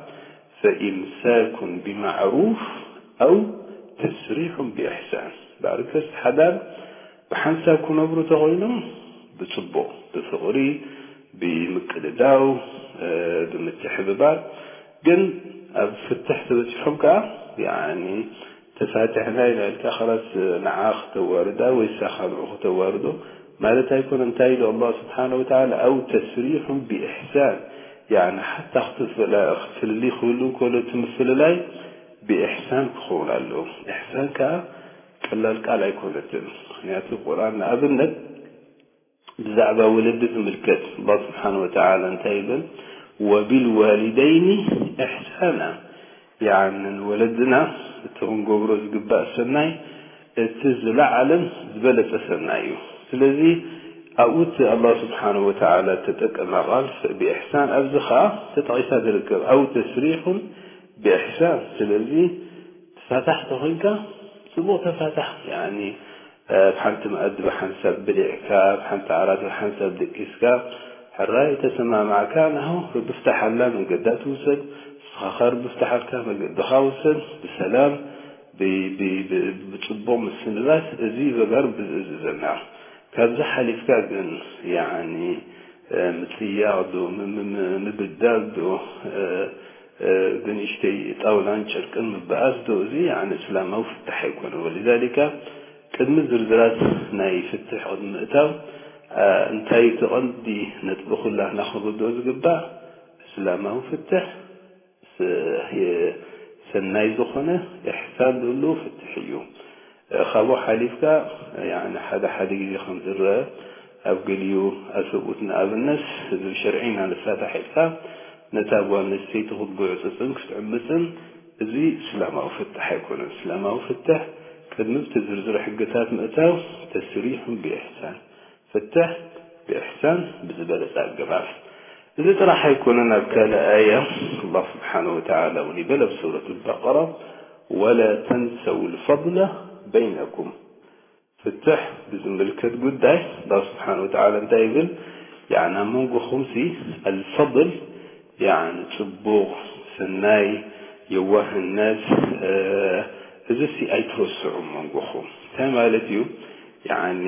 فإمساك بمعروف أو تسريح بإحسان። እምበኣርከስ ሓዳር ብሓንሳብ ክነብሩ ተኾይኖም፣ ብጽቡቕ፣ ብፍቕሪ፣ ብምቅድዳው፣ እ፣ ብምትሕብባር፣ ግን ኣብ ፍትሕ ተበጺሖም ከኣ፣ ያኒ፣ ተፋቲሕና ኢና ኢልካ፣ ኸላስ ንዓ ክተዋርዳ ወይ ንሳኻ ንዑ ክተዋርዶ ማለት ኣይኮነን። እንታይ ኢሉ ኣላህ ስብሓነ ወተዓላ? أو تسريح بإحسان። ያኒ፣ ሓታ ክትፍላ-፣ ፍልልይ ክህሉ እንከሎ፣ እቲ ምፍልላይ ብኢሕሳን ክኸውን ኣለዎ። ኢሕሳን ከኣ ቀላል ቃል ኣይኮነትን። ምኽንያቱ፣ ቁርኣን ንኣብነት ብዛዕባ ወለዲ ዝምልከት፣ ኣላህ ስብሓነ ወተዓላ እንታይ ይብል? وبالوالدين إحسانا። ያኒ፣ ንወለድና እቲ ክንገብሮ ዝግባእ ሰናይ፣ እቲ ዝለዓለን ዝበለጸ ሰናይ እዩ። ስለዚ፣ ኣብኡ እቲ ኣላህ ስብሓንሁ ወተዓላ እተጠቀማ ቃል ብኢሕሳን፣ ኣብዚ ኸዓ ተጠቒሳ ትርከብ፣ ኣው ተስሪሑን ብኢሕሳን። ስለዚ ተፋታሕ ተኾይንካ ጽቡቕ ተፋታሕ፣ ያኒ፣ እ፣ ብሓንቲ መኣዲ ብሓንሳብ ብሊዕካ፣ ብሓንቲ ዓራት ብሓንሳብ ደቂስካ፣ ሕራይ ተሰማማዕካ፣ ናሁ ርቢ ፍታሓላ፣ መንገዳ ትውሰድ፣ ንስኻ ኸኣ ርቢ ፍታሓልካ፣ መገድኻ ውሰድ፣ ብሰላም፣ ብ-፣ ብ-፣ ብ-፣ ብጽቡቕ ምስንባት፣ እዚ በጋር ብዝእዝዘና። ካብዚ ሓሊፍካ ግን፣ ያኒ፣ እ፣ ምጽያቕ ዶ፣ ም-፣ ም-፣ ም-፣ ምብዳል ዶ፣ እ፣ እ፣ ብንእሽተይ ጣውላን ጨርቅን ምበኣስ ዶ፣ እዚ፣ ያኒ፣ እስላማዊ ፍታሕ ኣይኮነን። ወሊዛሊካ፣ ቅድሚ ዝርዝራት ናይ ፍትሕ ቅድሚ ምእታው፣ እ፣ እንታይ እቲ ቀንዲ ነጥቢ ኩላህና ክንርድኦ ዝግባእ፣ እስላማዊ ፍትሕ ስ-፣ የ-፣ ሰናይ ዝኾነ ኢሕሳን ዝህልዎ ፍትሕ እዩ። እ፣ ካብኡ ሓሊፍካ፣ ያኒ፣ ሓደ ሓደ ግዜ ከም ዝረአ፣ ኣብ ገሊኡ ኣሰብኡት፣ ንኣብነት፣ እዚ ብሸርዒ ኢና ንፋታሕ ኢልካ፣ ነታ ጓል ኣንስተይቲ ክትጉዕጽጽን ክትዕምጽን፣ እዚ እስላማዊ ፍትሕ ኣይኮነን። እስላማዊ ፍትሕ፣ ቅድሚ ብቲ ዝርዝር ሕግታት ምእታው፣ ተስሪሑን ብኢሕሳን፣ ፍትሕ ብኢሕሳን ብዝበለጸ ኣገባብ። እዚ ጥራሕ ኣይኮነን፣ ኣብ ካልእ ኣያ ኣላህ ስብሓነሁ ወተዓላ እውን ይበል ኣብ ሱረት ኣልበቀራ፣ "ወላ ተንሰው ልፈድለ በይነኩም።" ፍትሕ ብዝምልከት ጉዳይ ኣላህ ስብሓነሁ ወተዓላ እንታይ ይብል? ያዕኒ ኣብ መንጎኹምሲ ኣልፈድል፣ ያዕኒ ጽቡቕ፣ ሰናይ፣ የዋህነት፣ እ፣ እዚሲ ኣይትረስዑ ኣብ መንጎኹም። እንታይ ማለት እዩ? ያዕኒ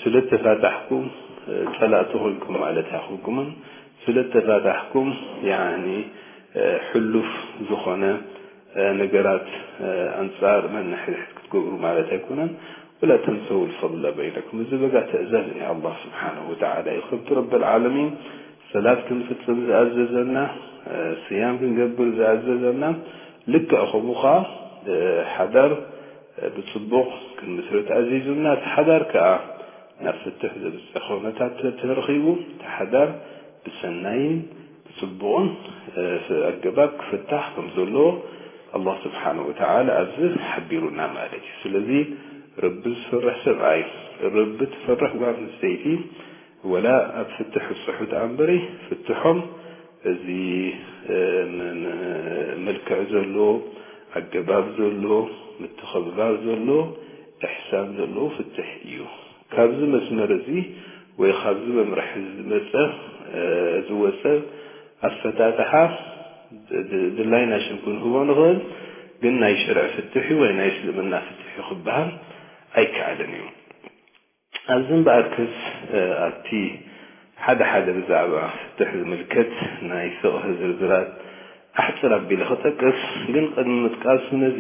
ስለ እተፋታሕኩም፣ እ፣ ጸላእቲ ኮንኩም ማለት ኣይኮንኩምን። ስለ እተፋታሕኩም፣ ያዕኒ፣ እ፣ ሕሉፍ ዝኾነ፣ እ፣ ነገራት፣ እ፣ ኣንጻር ነንሕድሕድ ክትገብሩ ማለት ኣይኮነን። "ወላ ተንሰው ልፈድለ በይነኩም።" እዚ በጋ ትእዛዝ ናይ ኣላህ ስብሓነሁ ወተዓላ እዩ። ከምቲ ረብል ዓለሚን ሰላት ክንፍጽም ዝኣዘዘና፣ እ፣ ስያም ክንገብር ዝኣዘዘና፣ ልክዕ ከምኡ ኸዓ፣ እ፣ ሓዳር፣ እ፣ ብጽቡቕ ክንምስርት ኣዚዙና፣ እቲ ሓዳር ከኣ ናብ ፍትሕ ዘብጽሕ ኩነታት ተረኺቡ፣ እቲ ሓዳር ብሰናይን ብጽቡቕን፣ እ፣ ኣገባብ ክፍታሕ ከም ዘለዎ ኣላህ ስብሓነሁ ወተዓላ ኣብዚ ሓቢሩና ማለት እዩ። ስለዚ ረቢ ዝፈርሕ ሰብኣይ፣ ረቢ ትፈርሕ ጓል ኣንስተይቲ፣ ወላ ኣብ ፍትሕ ይብጽሑ ደኣ እምበሪ፣ ፍትሖም እዚ፣ እ፣ ም-፣ ም-፣ መልክዕ ዘለዎ፣ ኣገባብ ዘለዎ፣ ምትኽብባር ዘለዎ፣ ኢሕሳን ዘለዎ ፍትሕ እዩ። ካብዚ መስመር እዚ ወይ ካብዚ መምርሒ እዚ ዝመጸ፣ እ፣ ዝወጸ ኣፈታትሓ ድ-፣ ድ-፣ ድላይና ሽም ክንህቦ ንኽእል፣ ግን ናይ ሸርዒ ፍትሕ እዩ ወይ ናይ እስልምና ፍትሕ እዩ ክበሃል ኣይከኣልን እዩ። ኣብዚ እምበኣርከስ፣ እ፣ ኣብቲ ሓደ ሓደ ብዛዕባ ፍትሕ ዝምልከት ናይ ፍቕሂ ዝርዝራት ኣሕጽር ኣቢለ ክጠቅስ፣ ግን ቅድሚ ምጥቃሱ ነዚ፣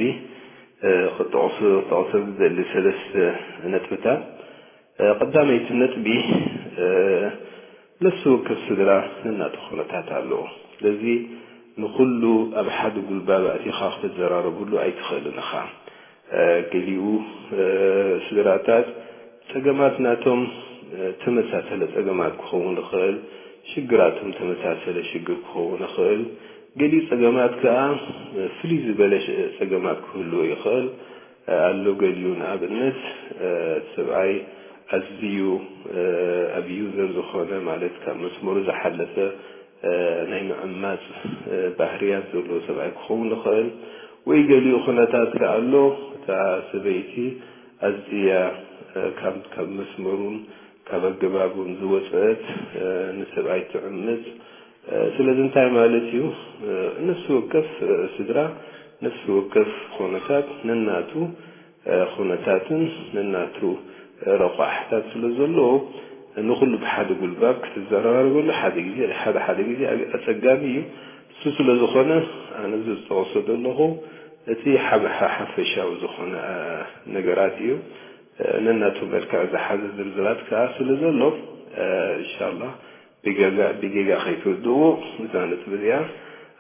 እ፣ ክጠቕሱ፣ ክጠቕሶ ዝደሊ ሰለስተ ነጥብታት። እ፣ ቀዳመይቲ ነጥቢ፣ እ፣ ነፍሲ ወከፍ ስድራ ነናቱ ኩነታት ኣለዎ። ስለዚ ንኹሉ ኣብ ሓደ ጉልባብ ኣእቲኻ ክትዘራረብሉ ኣይትኽእልን ኢኻ። እ፣ ገሊኡ፣ እ፣ ስድራታት ጸገማት ናቶም፣ እ፣ ተመሳሰለ ጸገማት ክኸውን ይኽእል፣ ሽግራቶም ተመሳሰለ ሽግር ክኸውን ይኽእል። ገሊኡ ጸገማት ከኣ፣ እ፣ ፍልይ ዝበለ ሽ-፣ ጸገማት ክህልዎ ይኽእል። ኣሎ ገሊኡ፣ ንኣብነት፣ እ፣ ሰብኣይ ኣዝዩ፣ እ፣ ኣቢዩዘር ዝኾነ፣ ማለት ካብ መስመሩ ዝሓለፈ፣ እ፣ ናይ ምዕማጽ፣ እ፣ ባህርያት ዘለዎ ሰብኣይ ክኸውን ይኽእል። ወይ ገሊኡ ኩነታት ከኣ ኣሎ፣ እታ ሰበይቲ ኣዝያ፣ እ፣ ካብ፣ ካብ መስመሩን ካብ ኣገባቡን ዝወጸት፣ እ፣ ንሰብኣይ ትዕምጽ። እ፣ ስለዚ እንታይ ማለት እዩ? እ፣ ነፍሲ ወከፍ፣ እ፣ ስድራ፣ ነፍሲ ወከፍ ኩነታት ነናቱ፣ እ፣ ኩነታትን ነናቱ፣ እ፣ ረቋሕታት ስለ ዘለዎ፣ ንኹሉ ብሓደ ጉልባብ ክትዘራረበሉ ሓደ ግዜ፣ ሓደ ሓደ ግዜ ኣገ-፣ ኣጸጋሚ እዩ። እሱ ስለ ዝኾነ፣ ኣነ እዚ ዝጠቕሶ ዘለኹ፣ እቲ ሓበ-፣ ሓ-፣ ሓፈሻዊ ዝኾነ፣ እ፣ ነገራት እዩ። እ፣ ነናቱ መልክዕ ዝሓዘ ዝርዝራት ከኣ ስለ ዘሎ፣ እ፣ ኢንሻላህ፣ ብጌጋ፣ ብጌጋ ከይትርድእዎ፣ እዛ ነጥቢ እዚኣ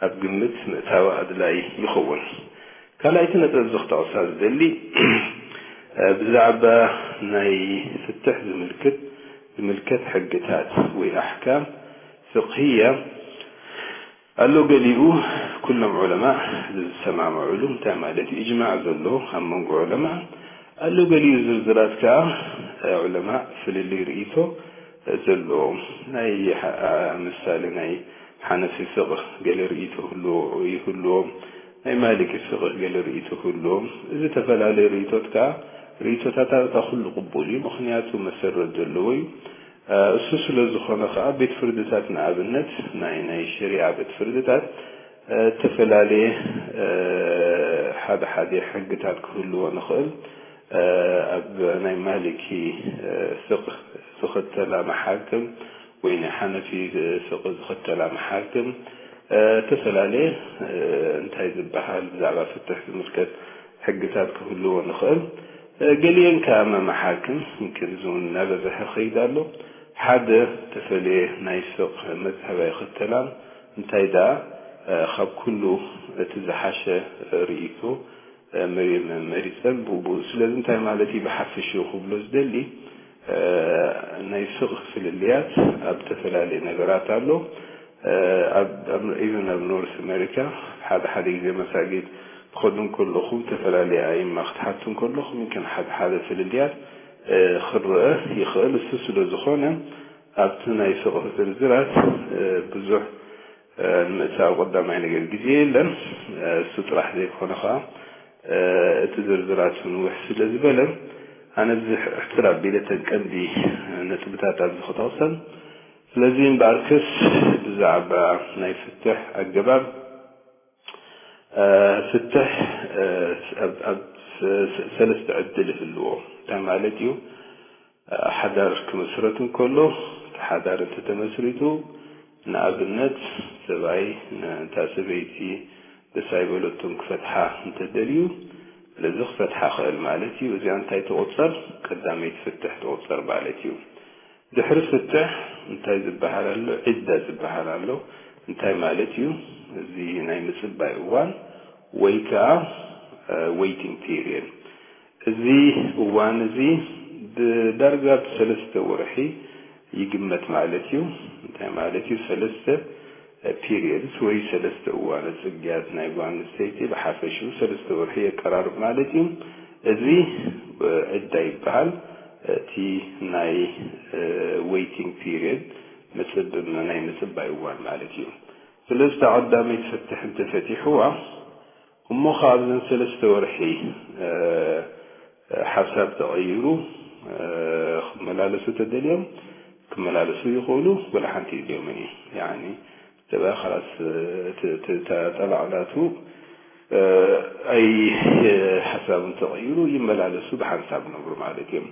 ኣብ ግምት ምእታዋ ኣድላዪ ይኸውን። ካልኣይቲ ነጥቢ እዚ ክጠቕሳ ዝደሊ፣ እ፣ ብዛዕባ ናይ ፍትሕ ዝምልክት፣ ዝምልከት ሕግታት ወይ ኣሕካም ፍቕህያ ኣሎ። ገሊኡ ኩሎም ዑለማ ዝሰማምዑሉ፣ እንታይ ማለት እዩ? እጅማዕ ዘሎ ኣብ መንጎ ዑለማ ኣሎ። ገሊኡ ዝርዝራት ከኣ፣ እ፣ ዑለማ ፍልልይ ርእይቶ ዘለዎም። ናይ ሓ-፣ ምሳሌ ናይ ሓነፊ ፍቕህ ገለ ርእይቶ ህልዎ ይህልዎም፣ ናይ ማሊኪ ፍቕህ ገለ ርእይቶ ህልዎም። እዚ ተፈላለየ ርእይቶት ከኣ፣ ርእይቶታት ኣብታ ኩሉ ቅቡል እዩ፣ ምኽንያቱ መሰረት ዘለዎ እዩ። እ፣ እሱ ስለ ዝኾነ ከኣ ቤት ፍርድታት ንኣብነት ናይ፣ ናይ ሸሪዓ ቤት ፍርድታት፣ እ፣ እተፈላለየ፣ እ፣ ሓደ ሓደ ሕግታት ክህልዎ ንኽእል። እ፣ ኣብ ናይ ማሊኪ፣ እ፣ ፍቕህ ዝኽተላ መሓክም ወይ ናይ ሓነፊ ፍቕህ ዝኽተላ መሓክም፣ እ፣ እተፈላለየ፣ እ፣ እንታይ ዝበሃል ብዛዕባ ፍትሕ ዝምልከት ሕግታት ክህልዎ ንኽእል። እ፣ ገሊአን ከኣ መሓክም፣ ምክን እዚ እውን እናበዝሐ ይኸይድ ኣሎ። ሓደ እተፈልየ ናይ ፍቕህ መዝሀብ ኣይኽተላን። እንታይ ደኣ፣ እ፣ ካብ ኩሉ እቲ ዝሓሸ ርእይቶ፣ እ፣ መሪ-፣ መ-፣ መሪጸን ብኡ፣ ብኡ። ስለዚ እንታይ ማለት እዩ ብሓፈሽኡ ክብሎ ዝደሊ፣ እ፣ ናይ ፍቕህ ፍልልያት ኣብ ዝተፈላለየ ነገራት ኣሎ። እ፣ ኣብ፣ ኣብ፣ ኢቨን ኣብ ኖርት ኣሜሪካ ሓደ ሓደ ግዜ መሳጊድ ትኸዱ እንከለኹም፣ ዝተፈላለየ ኣእማ ክትሓቱ እንከለኹም፣ ይምክን ሓደ ሓደ ፍልልያት፣ እ፣ ክረአ ይኽእል። እሱ ስለ ዝኾነ፣ ኣብቲ ናይ ፍቕህ ዝርዝራት፣ እ፣ ብዙሕ፣ እ፣ ንምእታው ቀዳማይ ነገር ግዜ የለን። እ፣ እሱ ጥራሕ ዘይኮነ ኸኣ፣ እ፣ እቲ ዝርዝራት እውን ውሕ ስለ ዝበለ፣ ኣነ እዚ ሕጽር ኣቢለ እተን ቀንዲ ነጥብታት ኣብዚ ክጠቕሰን። ስለዚ እምበኣርከስ ብዛዕባ ናይ ፍትሕ ኣገባብ፣ እ፣ ፍትሕ፣ እ፣ ኣብ፣ ኣብ ሰ-፣ ሰ-፣ ሰለስተ ዕድል ይህልዎ። እንታይ ማለት እዩ? ሓዳር ክምስረት እንከሎ፣ እቲ ሓዳር እንተተመስሪቱ፣ ንኣብነት፣ ሰብኣይ ን-፣ እታ ሰበይቲ ደስ ኣይበለቱን ክፈትሓ እንተደልዩ፣ ስለዚ ክፈትሓ ክእል ማለት እዩ። እዚኣ እንታይ ትቑጸር? ቀዳመይቲ ፍትሕ ትቑጸር ማለት እዩ። ድሕሪ ፍትሕ እንታይ ዝበሃል ኣሎ? ዒዳ ዝበሃል ኣሎ። እንታይ ማለት እዩ? እዚ ናይ ምጽባይ እዋን ወይ ከኣ፣ እ፣ ዌይቲንግ ፒርየድ። እዚ እዋን እዚ ብዳርጋ ብሰለስተ ወርሒ ይግመት ማለት እዩ። እንታይ ማለት እዩ? ሰለስተ ፒሪየድስ ወይ ሰለስተ እዋነ ጽግያት ናይ ጓል ኣንስተይቲ ብሓፈሽኡ ሰለስተ ወርሒ የቀራርብ ማለት እዩ። እዚ፣ እ፣ ዕዳ ይበሃል። እቲ ናይ፣ እ፣ ዌይቲንግ ፒሪየድ፣ ምጽብ-፣ ናይ ምጽባይ እዋን ማለት እዩ። ስለዚ እታ ቀዳመይቲ ፍትሕ እንተፈቲሕዋ፣ እሞ ኸኣ ኣብዘን ሰለስተ ወርሒ፣ እ፣ ሓሳብ ተቐይሩ፣ እ፣ ክመላለሱ ተደልዮም ክመላለሱ ይኽእሉ፣ ወላ ሓንቲ የድልዮምን እዩ። ያኒ፣ ሰብኣይ ኸላስ፣ እ፣ እቲ፣ እቲ፣ እታ ጠላቕ ናቱ፣ እ፣ ኣይ፣ ሓሳቡ እንተቐይሩ ይመላለሱ፣ ብሓንሳብ ነብሩ ማለት እዮም።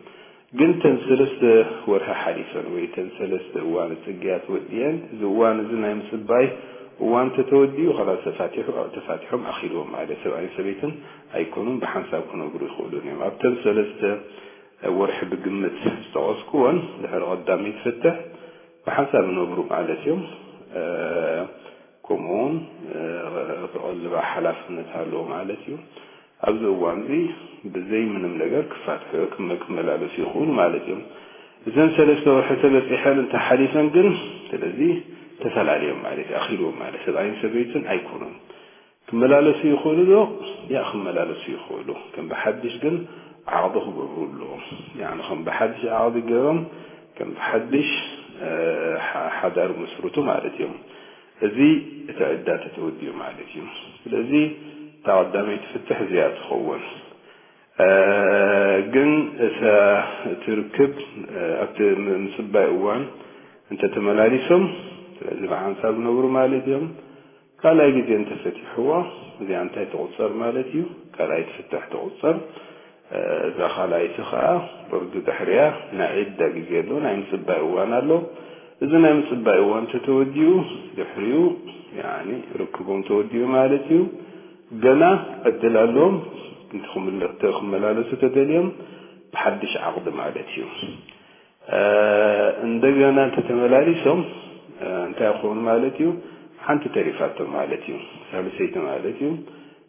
ግን እተን ሰለስተ ወርሒ ሓሊፈን ወይ እተን ሰለስተ እዋን ጽግያት ወዲአን፣ እዚ እዋን እዚ ናይ ምጽባይ እዋን እንተተወዲኡ፣ ኸላስ ተፋቲሑ፣ ተፋቲሖም ኣኺልዎም ማለት፣ ሰብኣይን ሰበይትን ኣይኮኑን፣ ብሓንሳብ ክነብሩ ይኽእሉን እዮም። ኣብተን ሰለስተ ወርሒ ብግምት ዝጠቐስኩወን፣ ድሕሪ ቀዳመይቲ ፍትሕ ብሓንሳብ ይነብሩ ማለት እዮም። እ፣ ከምኡውን፣ እ፣ ክቐልባ ሓላፍነት ኣለዎ ማለት እዩ። ኣብዚ እዋን እዚ ብዘይ ምንም ነገር ክፋትሑ፣ ክመ-፣ ክመላለሱ ይኽእሉ ማለት እዮም። እዘን ሰለስተ ወርሒ ተበጺሐን እንተሓሊፈን ግን፣ ስለዚ ተፈላለዮም ማለት እዩ፣ ኣኺልዎም ማለት፣ ሰብኣይን ሰበይትን ኣይኮኑን። ክመላለሱ ይኽእሉ ዶ? ያ፣ ክመላለሱ ይኽእሉ። ከም ብሓድሽ ግን ዓቕዲ ክገብሩ ኣለዎም። ያኒ ከም ብሓድሽ ዓቕዲ ገይሮም፣ ከም ብሓድሽ፣ እ፣ ሓ-፣ ሓዳር መስርቱ ማለት እዮም። እዚ እቲ ዕዳ ተተወዲኡ ማለት እዩ። ስለዚ እታ ቀዳመይቲ ፍትሕ እዚኣ ትኸውን። እ፣ ግን እታ፣ እቲ ርክብ፣ እ፣ ኣብቲ ም-፣ ምጽባይ እዋን እንተተመላሊሶም፣ ስለዚ ብሓንሳብ ዝነብሩ ማለት እዮም። ካልኣይ ግዜ እንተፈቲሕዋ፣ እዚኣ እንታይ ትቑጸር ማለት እዩ? ካልኣይቲ ፍትሕ ትቑጸር። እ፣ እዛ ካልኣይቲ ኸኣ ወርዲ ድሕሪያ ናይ ዒዳ ግዜ ኣሎ፣ ናይ ምጽባይ እዋን ኣሎ። እዚ ናይ ምጽባይ እዋን እንተተወዲኡ፣ ድሕሪኡ፣ ያኒ፣ ርክቦም ተወዲኡ ማለት እዩ። ገና ዕድል ኣለዎም፣ እንተ ክምለ-፣ እንተ ክመላለሱ ተደልዮም፣ ብሓድሽ ዓቕዲ ማለት እዩ። እ፣ እንደገና እንተተመላሊሶም፣ እ፣ እንታይ ክኾኑ ማለት እዩ? ሓንቲ ተሪፋቶም ማለት እዩ። ሳልሰይቲ ማለት እዩ።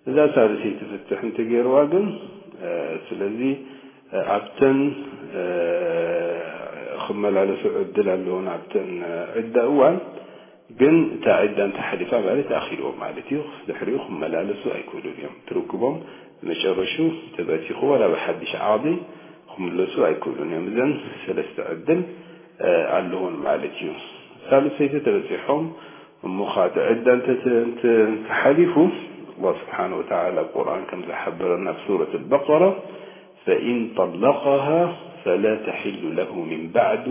እዛ ሳልሰይቲ ፍትሕ እንተገይርዋ ግን፣ እ፣ ስለዚ፣ እ፣ ኣብተን፣ እ፣ ክመላለሱ ዕድል ኣለዎን ኣብተን፣ እ፣ ዕዳ እዋን ግን እታ ዕዳ እንተሓሊፋ ማለት ኣኺልዎም ማለት እዩ። ድሕሪኡ ክመላለሱ ኣይክእሉን እዮም። ትርክቦም መጨረሹ ተበቲኹ ዋላ ብሓድሽ ዓቕዲ ክምለሱ ኣይክእሉን እዮም። እዘን ሰለስተ ዕድል፣ እ፣ ኣለውን ማለት እዩ። ሳልሰይቲ ተበፂሖም እሞ ኻቲ ዕዳ እንተ- እንተ- እንተሓሊፉ፣ ኣላህ ስብሓነ ወተዓላ ኣብ ቁርኣን ከም ዝሓበረና ኣብ ሱረት ኣልበቀራ፣ ፈኢን ጠለቀሃ ፈላ ተሒሉ ለሁ ሚን ባዕዱ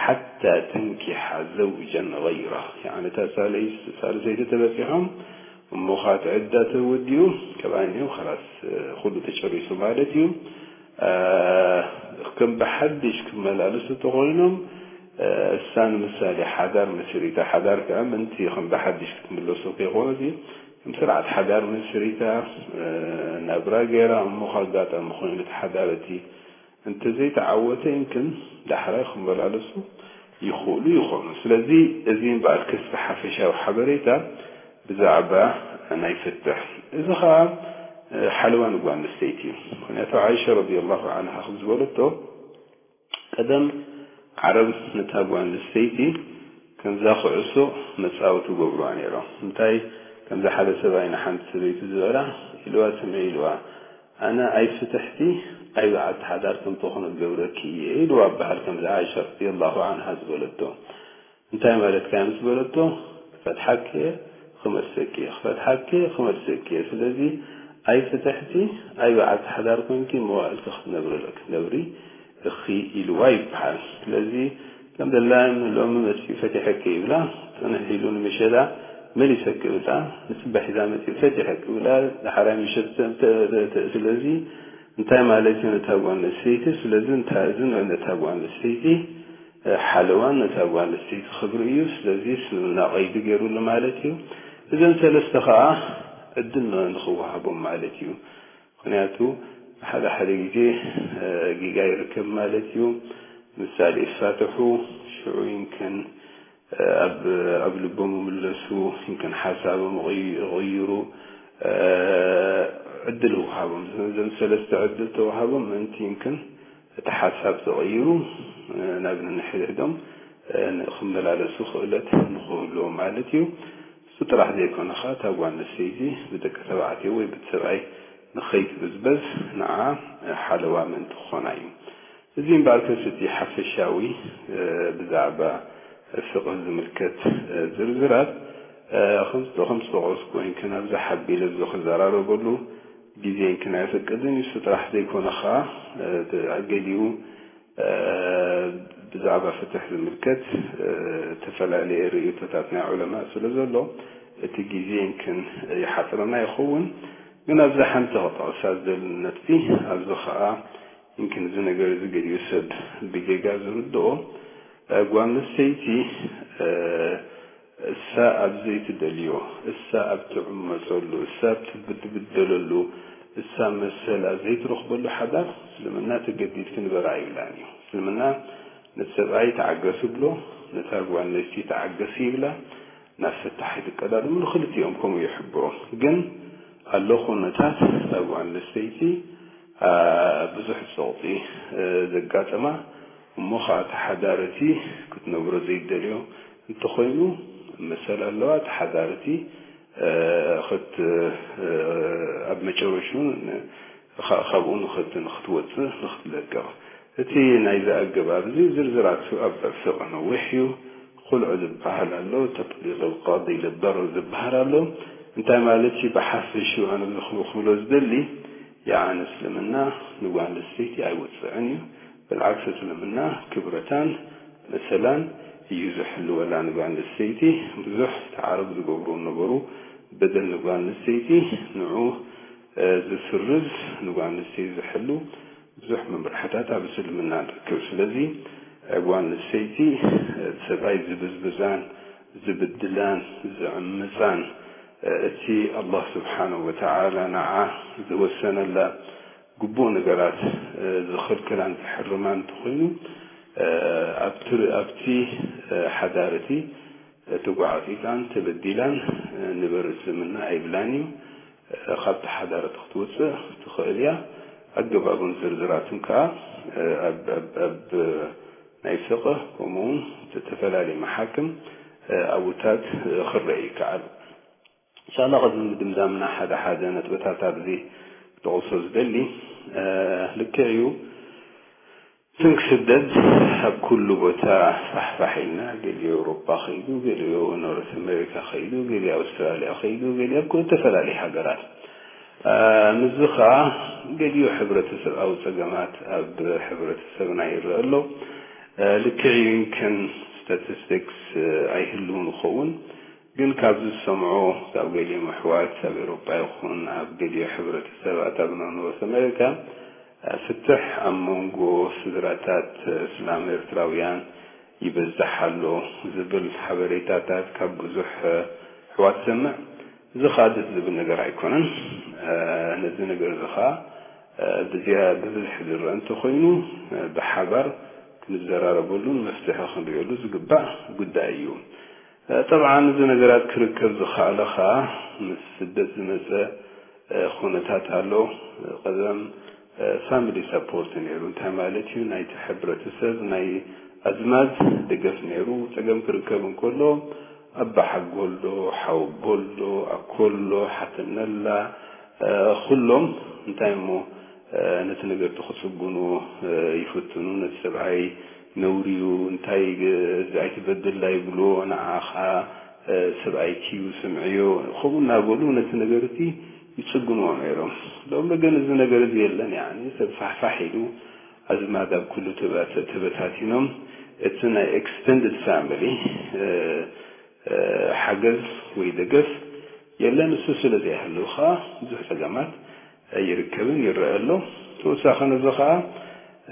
ሓታ ተንኪሓ ዘውጀን ገይራ። ያዕኒ እታ ሳለይ- ሳልሰይቲ ተበፂሖም እሞ ኻቲ ዕዳ ተወዲኡ፣ ካብኣ እኒኦ ኸላስ ኩሉ ተጨሪሱ ማለት እዩ። ከም ብሓድሽ ክመላለሱ ተኾይኖም፣ እሳ ንምሳሌ ሓዳር መስሪታ፣ ሓዳር ከዓ ምንቲ ከም ብሓድሽ ክትምለሶ ከይኮነሲ፣ ከም ስርዓት ሓዳር መስሪታ፣ ናብራ ገይራ፣ እሞ ካብ ኣጋጣሚ ኮይኑ እቲ ሓዳር እቲ እንተዘይተዓወተ፣ ይምክን ዳሕራይ ክመላለሱ ይኽእሉ ይኾኑ። ስለዚ እዚ እምበኣር ክስቲ ሓፈሻዊ ሓበሬታ ብዛዕባ ናይ ፍትሕ። እዚ ኸዓ ሓለዋ ንጓል ኣንስተይቲ እዩ። ምኽንያቱ ዓይሻ ረዲየላሁ ዓንሃ ከም ዝበለቶ፣ ቀደም ዓረብ ነታ ጓል ኣንስተይቲ ከምዛ ኩዕሶ መጻወቲ ገብሩዋ ነይሮም። እንታይ ከምዛ ሓደ ሰብኣይ ንሓንቲ ሰበይቲ ዝበላ ኢልዋ፣ ስምዒ ኢልዋ፣ ኣነ ኣይፍትሕቲ ኣይበዓልቲ ሓዳር ከም ትኾኑ ክገብረኪ እየ ኢልዋ በሃል። ከምዛ ዓይሻ ረዲየላሁ ዓንሃ ዝበለቶ። እንታይ ማለትካ እያ ምስ በለቶ፣ ክፈትሓኪ እየ፣ ክመልሰኪ እየ፣ ክፈትሓኪ እየ፣ ክመልሰኪ እየ። ስለዚ ኣይፍትሕቲ ኣይበዓልቲ ሓዳር ኮንኪ መዋዕልቲ ክትነብሪ ክትነብሪ እኺ ኢልዋ ይበሃል። ስለዚ ከም ደላይም ሎሚ መፂኡ ፈቲሐኪ ይብላ፣ ፅንሕ ኢሉ ንምሸዳ መሊሰኪ ይብላ፣ ንፅባሕ ሒዛ መፂኡ ፈቲሐኪ ይብላ፣ ዳሕራይ ምሸት ተ- ተ- ተ- ስለዚ እንታይ ማለት እዩ ነታ ጓል ኣንስተይቲ? ስለዚ እንታይ እዚ ንዑ ነታ ጓል ኣንስተይቲ ሓለዋን ነታ ጓል ኣንስተይቲ ክብሪ እዩ። ስለዚ እስልምና ቀይዲ ገይሩሉ ማለት እዩ። እዘን ሰለስተ ከዓ ዕድል ን- ንኽወሃቦም ማለት እዩ። ምኽንያቱ ሓደ ሓደ ግዜ ጌጋ ይርከብ ማለት እዩ። ምሳሌ ይፋትሑ፣ ሽዑ ይምክን ኣብ ኣብ ልቦም ይምለሱ፣ ይምክን ሓሳቦም ይቕይ- ይቕይሩ፣ ዕድል ይወሃቦም። እዘን ሰለስተ ዕድል ተወሃቦም ምእንቲ ይምክን እቲ ሓሳብ ተቐይሩ ናብ ነንሕድሕዶም ክመላለሱ ክእለት ንኽህልዎም ማለት እዩ። እሱ ጥራሕ ዘይኮነ ኸዓ እታ ጓል ኣንስተይቲ ብደቂ ተባዕትዮ ወይ ብቲ ሰብኣይ ንኸይትብዝበዝ ንዓ ሓለዋ ምእንቲ ክኾና እዩ። እዚ እምበኣርከስ እቲ ሓፈሻዊ ብዛዕባ ፍቕህ ዝምልከት ዝርዝራት ከም ከም ዝጠቐስኩ ወይን ከናብዛ ሓቢለ ብዙ ክዘራረበሉ ግዜ ይንክን ኣይፈቅድን እዩ። እሱ ጥራሕ ዘይኮነ ኸዓ ገሊኡ ብዛዕባ ፍትሕ ዝምልከት ዝተፈላለየ ርእይቶታት ናይ ዑለማ ስለ ዘሎ እቲ ግዜ ይንክን ይሓፅረና ይኸውን። ግን ኣብዛ ሓንቲ ክጠቕሳ ዝደሊ ነጥቢ ኣብዚ ኸዓ ይንክን እዚ ነገር እዚ ገሊኡ ሰብ ብጌጋ ዝርድኦ ጓል ኣንስተይቲ እሳ ኣብ ዘይትደልዮ፣ እሳ ኣብ ትዕመፀሉ፣ እሳ ኣብ ትብድብደለሉ፣ እሳ መሰላ ዘይትረኽበሉ ሓዳር እስልምና ተገዲድኪ ንበራ ኣይብላን እዩ። እስልምና ነቲ ሰብኣይ ተዓገስ ይብሎ፣ ነታ ጓል ኣንስተይቲ ተዓገሲ ይብላ። ናብ ፍታሕ ይትቀዳደሙ፣ ንክልቲኦም ከምኡ ይሕብሮም። ግን ኣሎ ኩነታት እታ ጓል ኣንስተይቲ ብዙሕ ፀቕጢ ዘጋጠማ እሞ ከዓ እቲ ሓዳር እቲ ክትነብሮ ዘይደልዮ እንተኾይኑ መሰል ኣለዋ። እቲ ሓዳር እቲ ክት ኣብ መጨረሽኡ ካብኡ ንክት ንክትወፅእ ንክትለቅቕ። እቲ ናይዚ ኣገባብ እዚ ዝርዝራቱ ኣብ ፍቕህ ነዊሕ እዩ። ኹልዑ ዝበሃል ኣሎ፣ ተጥሊቕ ልቃዲ ልበር ዝበሃል ኣሎ። እንታይ ማለት እዩ? ብሓፈሽኡ ኣነ እዚ ክብሎ ዝደሊ ያዕኒ እስልምና ንጓል ኣንስተይቲ ኣይወፅዕን እዩ። ብልዓክሲ እስልምና ክብረታን መሰላን እዩ ዝሕልወላ። ንጓል ኣንስተይቲ ብዙሕ እቲ ዓረብ ዝገብሩ ነበሩ በደል ንጓል ኣንስተይቲ ንዑ ዝስርዝ ንጓል ኣንስተይቲ ዝሕሉ ብዙሕ መምርሕታት ኣብ እስልምና ንረክብ። ስለዚ ጓል ኣንስተይቲ ሰብኣይ ዝብዝብዛን ዝብድላን ዝዕምፃን እቲ ኣላህ ስብሓነሁ ወተዓላ ንዓ ዝወሰነላ ግቡእ ነገራት ዝኽልክላን ዝሕርማን እንተኾይኑ ኣብቲ ኣብቲ ሓዳር እቲ ተጓዕፂፃን ተበዲላን ንበር እስልምና ኣይብላን እዩ። ካብቲ ሓዳር እቲ ክትወፅእ ትኽእል እያ። ኣገባቡን ዝርዝራትን ከዓ ኣብ ኣብ ኣብ ናይ ፍቕህ ከምኡ እውን ዝተፈላለዩ መሓክም ኣብታት ክረአ ይከኣል። እንሻላ ቅድሚ ምድምዳምና ሓደ ሓደ ነጥብታት ኣብዚ ክጠቕሶ ዝደሊ ልክዕ እዩ። ስንክ ስደት ኣብ ኩሉ ቦታ ፋሕፋሕ ኢልና፣ ገሊኡ ኤውሮጳ ኸይዱ፣ ገሊኡ ኖርት ኣሜሪካ ኸይዱ፣ ገሊኡ ኣውስትራልያ ኸይዱ፣ ገሊኡ ኣብ ኩ-፣ ዝተፈላለዩ ሃገራት። እ፣ ምስዚ ኸኣ ገሊኡ ሕብረተሰብኣዊ ጸገማት ኣብ ሕብረተሰብና ይረአ ኣሎ። እ፣ ልክዕ እዩ፣ ይምክን ስታቲስቲክስ፣ እ፣ ኣይህልውን ይኸውን፣ ግን ካብዚ ዝሰምዖ ካብ ገሊኦም ኣሕዋት ኣብ ኤውሮጳ ይኹን ኣብ ገሊኡ ሕብረተሰባት ኣብ ኖርት ኣሜሪካ፣ እ፣ ፍትሕ ኣብ መንጎ ስድራታት እስላም ኤርትራውያን ይበዝሕ ኣሎ ዝብል ሓበሬታታት ካብ ብዙሕ፣ እ፣ ኣሕዋት ሰምዕ። እዚ ኸኣ ደስ ዝብል ነገር ኣይኮነን። እ፣ ነዚ ነገር እዚ ኸኣ፣ እ፣ ብዝያ-፣ ብብዝሒ ዝረአ እንተኾይኑ፣ እ፣ ብሓባር ክንዘራረበሉን መፍትሒ ክንርእየሉ ዝግባእ ጉዳይ እዩ። እ፣ ጠብዓን እዚ ነገራት ክርከብ ዝኸኣለ ኸኣ ምስ ስደት ዝመጸ፣ እ፣ ኩነታት ኣሎ። እ፣ ቀደም፣ እ፣ ፋሚሊ ሰፖርት ነይሩ። እንታይ ማለት እዩ? ናይቲ ሕብረተሰብ ናይ ኣዝማድ ደገፍ ነይሩ። ጸገም ክርከብ እንከሎ ኣባ ሓጎ ኣሎ፣ ሓወቦ ኣሎ፣ ኣኮ ኣሎ፣ ሓትነላ፣ እ፣ ኩሎም እንታይ እሞ፣ እ፣ ነቲ ነገር እቲ ክጽግኑ፣ እ፣ ይፍትኑ። ነቲ ሰብኣይ ነውሪ እዩ፣ እንታይ ግ-፣ እዚ ኣይትበድላ ይብልዎ፣ ንዓ ኸኣ፣ እ፣ ሰብኣይኪ እዩ፣ ስምዕዮ፣ ከምኡ እናበሉ ነቲ ነገር እቲ ይጽግንዎ ነይሮም። ሎሚ ግን እዚ ነገር እዚ የለን፣ ያኒ ሰብ ፋሕፋሕ ኢሉ ኣዝማድ ኣብ ኩሉ ተባ-፣ ተበታቲኖም፣ እቲ ናይ ኤክስተንድድ ፋሚሊ፣ እ፣ እ፣ ሓገዝ ወይ ደገፍ የለን። እሱ ስለ ዘይህሉ ኸኣ ብዙሕ ጸገማት ኣይርከብን፣ ይረአ ኣሎ። ተወሳኺ ነዚ ኸኣ፣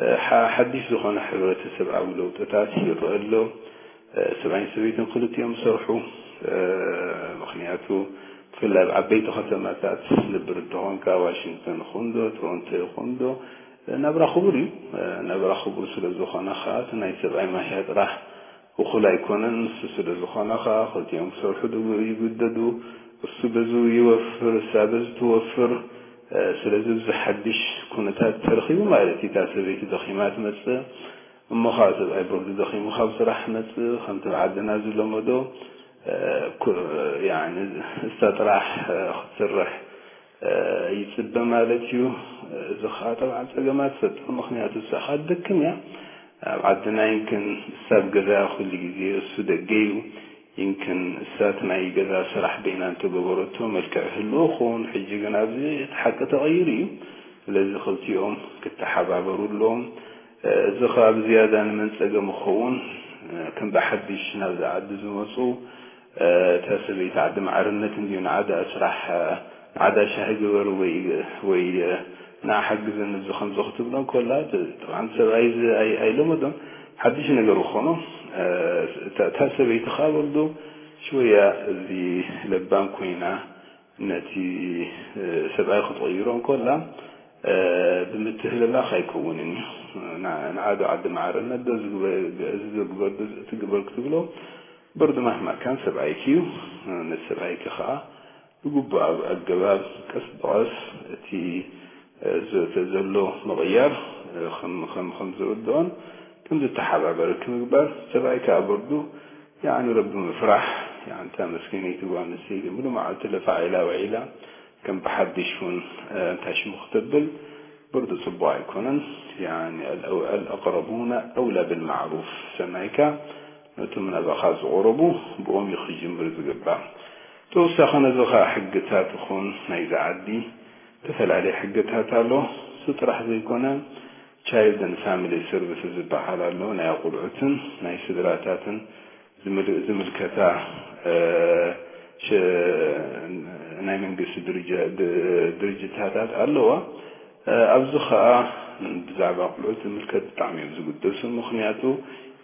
እ፣ ሓ-፣ ሓድሽ ዝኾነ ሕብረተሰብኣዊ ለውጥታት ይረአ ኣሎ። እ፣ ሰብኣይን ሰበይትን ክልቲኦም ይሰርሑ። እ፣ ምኽንያቱ ብፍላይ ኣብ ዓበይቲ ከተማታት ትነብር እንተኾንካ፣ ዋሽንግተን ይኹን ዶ፣ ቶሮንቶ ይኹን ዶ፣ እ፣ ናብራ ክቡር እዩ። እ፣ ናብራ ክቡር ስለ ዝኾነ ኸኣ እቲ ናይ ሰብኣይ ማህያ ጥራሕ እኹል ኣይኮነን። ንሱ ስለ ዝኾነ ኸኣ ክልቲኦም ክሰርሑ ድ-፣ ይግደዱ። እሱ በዚ ይወፍር፣ እሳ በዚ ትወፍር። እ፣ ስለዚ ኣብዚ ሓድሽ ኩነታት ተረኺቡ ማለት እዩ። እታ ሰበይቲ ደኺማ ትመጽእ፣ እሞ ኸኣ ሰብኣይ በርዱ ደኺሙ ካብ ስራሕ መጽእ፣ ከምቲ ኣብ ዓድና ዝለመዶ፣ እ፣ ኩ-፣ ያኒ፣ እሳ ጥራሕ፣ እ፣ ክትሰርሕ፣ እ፣ ይጽበ ማለት እዩ። እዚ ኸኣ ጠብዓን ጸገማት ይፈጥር፣ ምኽንያቱ እሳ ኸኣ ትደክም እያ። ኣብ ዓድና ይምክን እሳ ኣብ ገዛ ኩሉ ግዜ፣ እሱ ደገ እዩ። ይምክን እሳ እቲ ናይ ገዛ ስራሕ በይና እንተገበረቶ መልክዕ ይህልዎ ይኸውን። ሕጂ ግን ኣብዚ እቲ ሓቂ ተቐይሩ እዩ። ስለዚ ክልቲኦም ክተሓባበሩ ኣለዎም። እዚ ኸኣ ብዝያዳ ንመን ጸገም ይኸውን? ከም ብሓድሽ ናብዚ ዓዲ ዝመጹ፣ እታ ሰበይቲ ዓዲ ማዕርነት እንድዩ፣ ንዓ ደኣ ስራሕ፣ ንዓ ደኣ ሻሂ ግበር ወይ፣ ወይ ንዓ ሓግዘኒ እዚ ከምዚ ክትብሎ እንከላ፣ ጥ-፣ ጥብዓን ሰብኣይ እዚ ኣይ-፣ ኣይለመዶን። ሓድሽ ነገር ይኾኖ። እታ፣ እታ ሰበይቲ ኸኣ በርዱ ሽወያ እዚ ለባም ኮይና፣ ነቲ፣ እ፣ ሰብኣይ ክትቕይሮ እንከላ፣ እ፣ ብምትህልላኽ ኣይከውንን እዩ። ና-፣ ንዓ ዶ ዓዲ ማዕርነት ዶ ዝግበ-፣ እዚ ዶ ግበር ዶ ትግበር ክትብሎ፣ በርዱ ማህማ ካን ሰብኣይኪ እዩ። ነቲ ሰብኣይኪ ኸኣ ብግቡእ ኣብ ኣገባብ ቀስ ብቐስ እቲ፣ እ፣ ዘ-፣ ዘሎ ምቕያር፣ እ፣ ከም፣ ከም፣ ከም ዝርድኦን ከም ዝተሓባበረኪ ምግባር፣ ሰብኣይ ከኣ በርዱ ያኒ ረቢ ምፍራሕ፣ ያኒ እታ መስኪነይቲ ጓል ኣንስተይቲ ሙሉ መዓልቲ ለፋዕ ኢላ ውዒላ፣ ከም ብሓድሽ እውን፣ እ፣ እንታይ ሽሙ ክተብል፣ ብርዱ ጽቡቕ ኣይኮነን። ያኒ ኣል-፣ ኣው-፣ ኣልኣቅረቡነ ኣውላ ብልማዕሩፍ፣ ሰናይካ ነቶም ናባኻ ዝቐረቡ ብኦም እዩ ክጅምር ዝግባእ። ተወሳኺ ነዚ ኸኣ ሕግታት ይኹን ናይዚ ዓዲ ዝተፈላለየ ሕግታት ኣሎ። እሱ ጥራሕ ዘይኮነ፣ ቻይልድ ኤንድ ፋሚሊ ሰርቪስስ ዝበሃል ኣሎ። ናይ ኣቑልዑትን ናይ ስድራታትን ዝምል-፣ ዝምልከታ፣ እ፣ ሸ-፣ ናይ መንግስቲ ድርጅ-፣ ድ-፣ ድርጅታታት ኣለዋ። እ፣ ኣብዚ ኸኣ ብዛዕባ ኣቑልዑት ዝምልከት ብጣዕሚ እዮም ዝግደሱ። ምኽንያቱ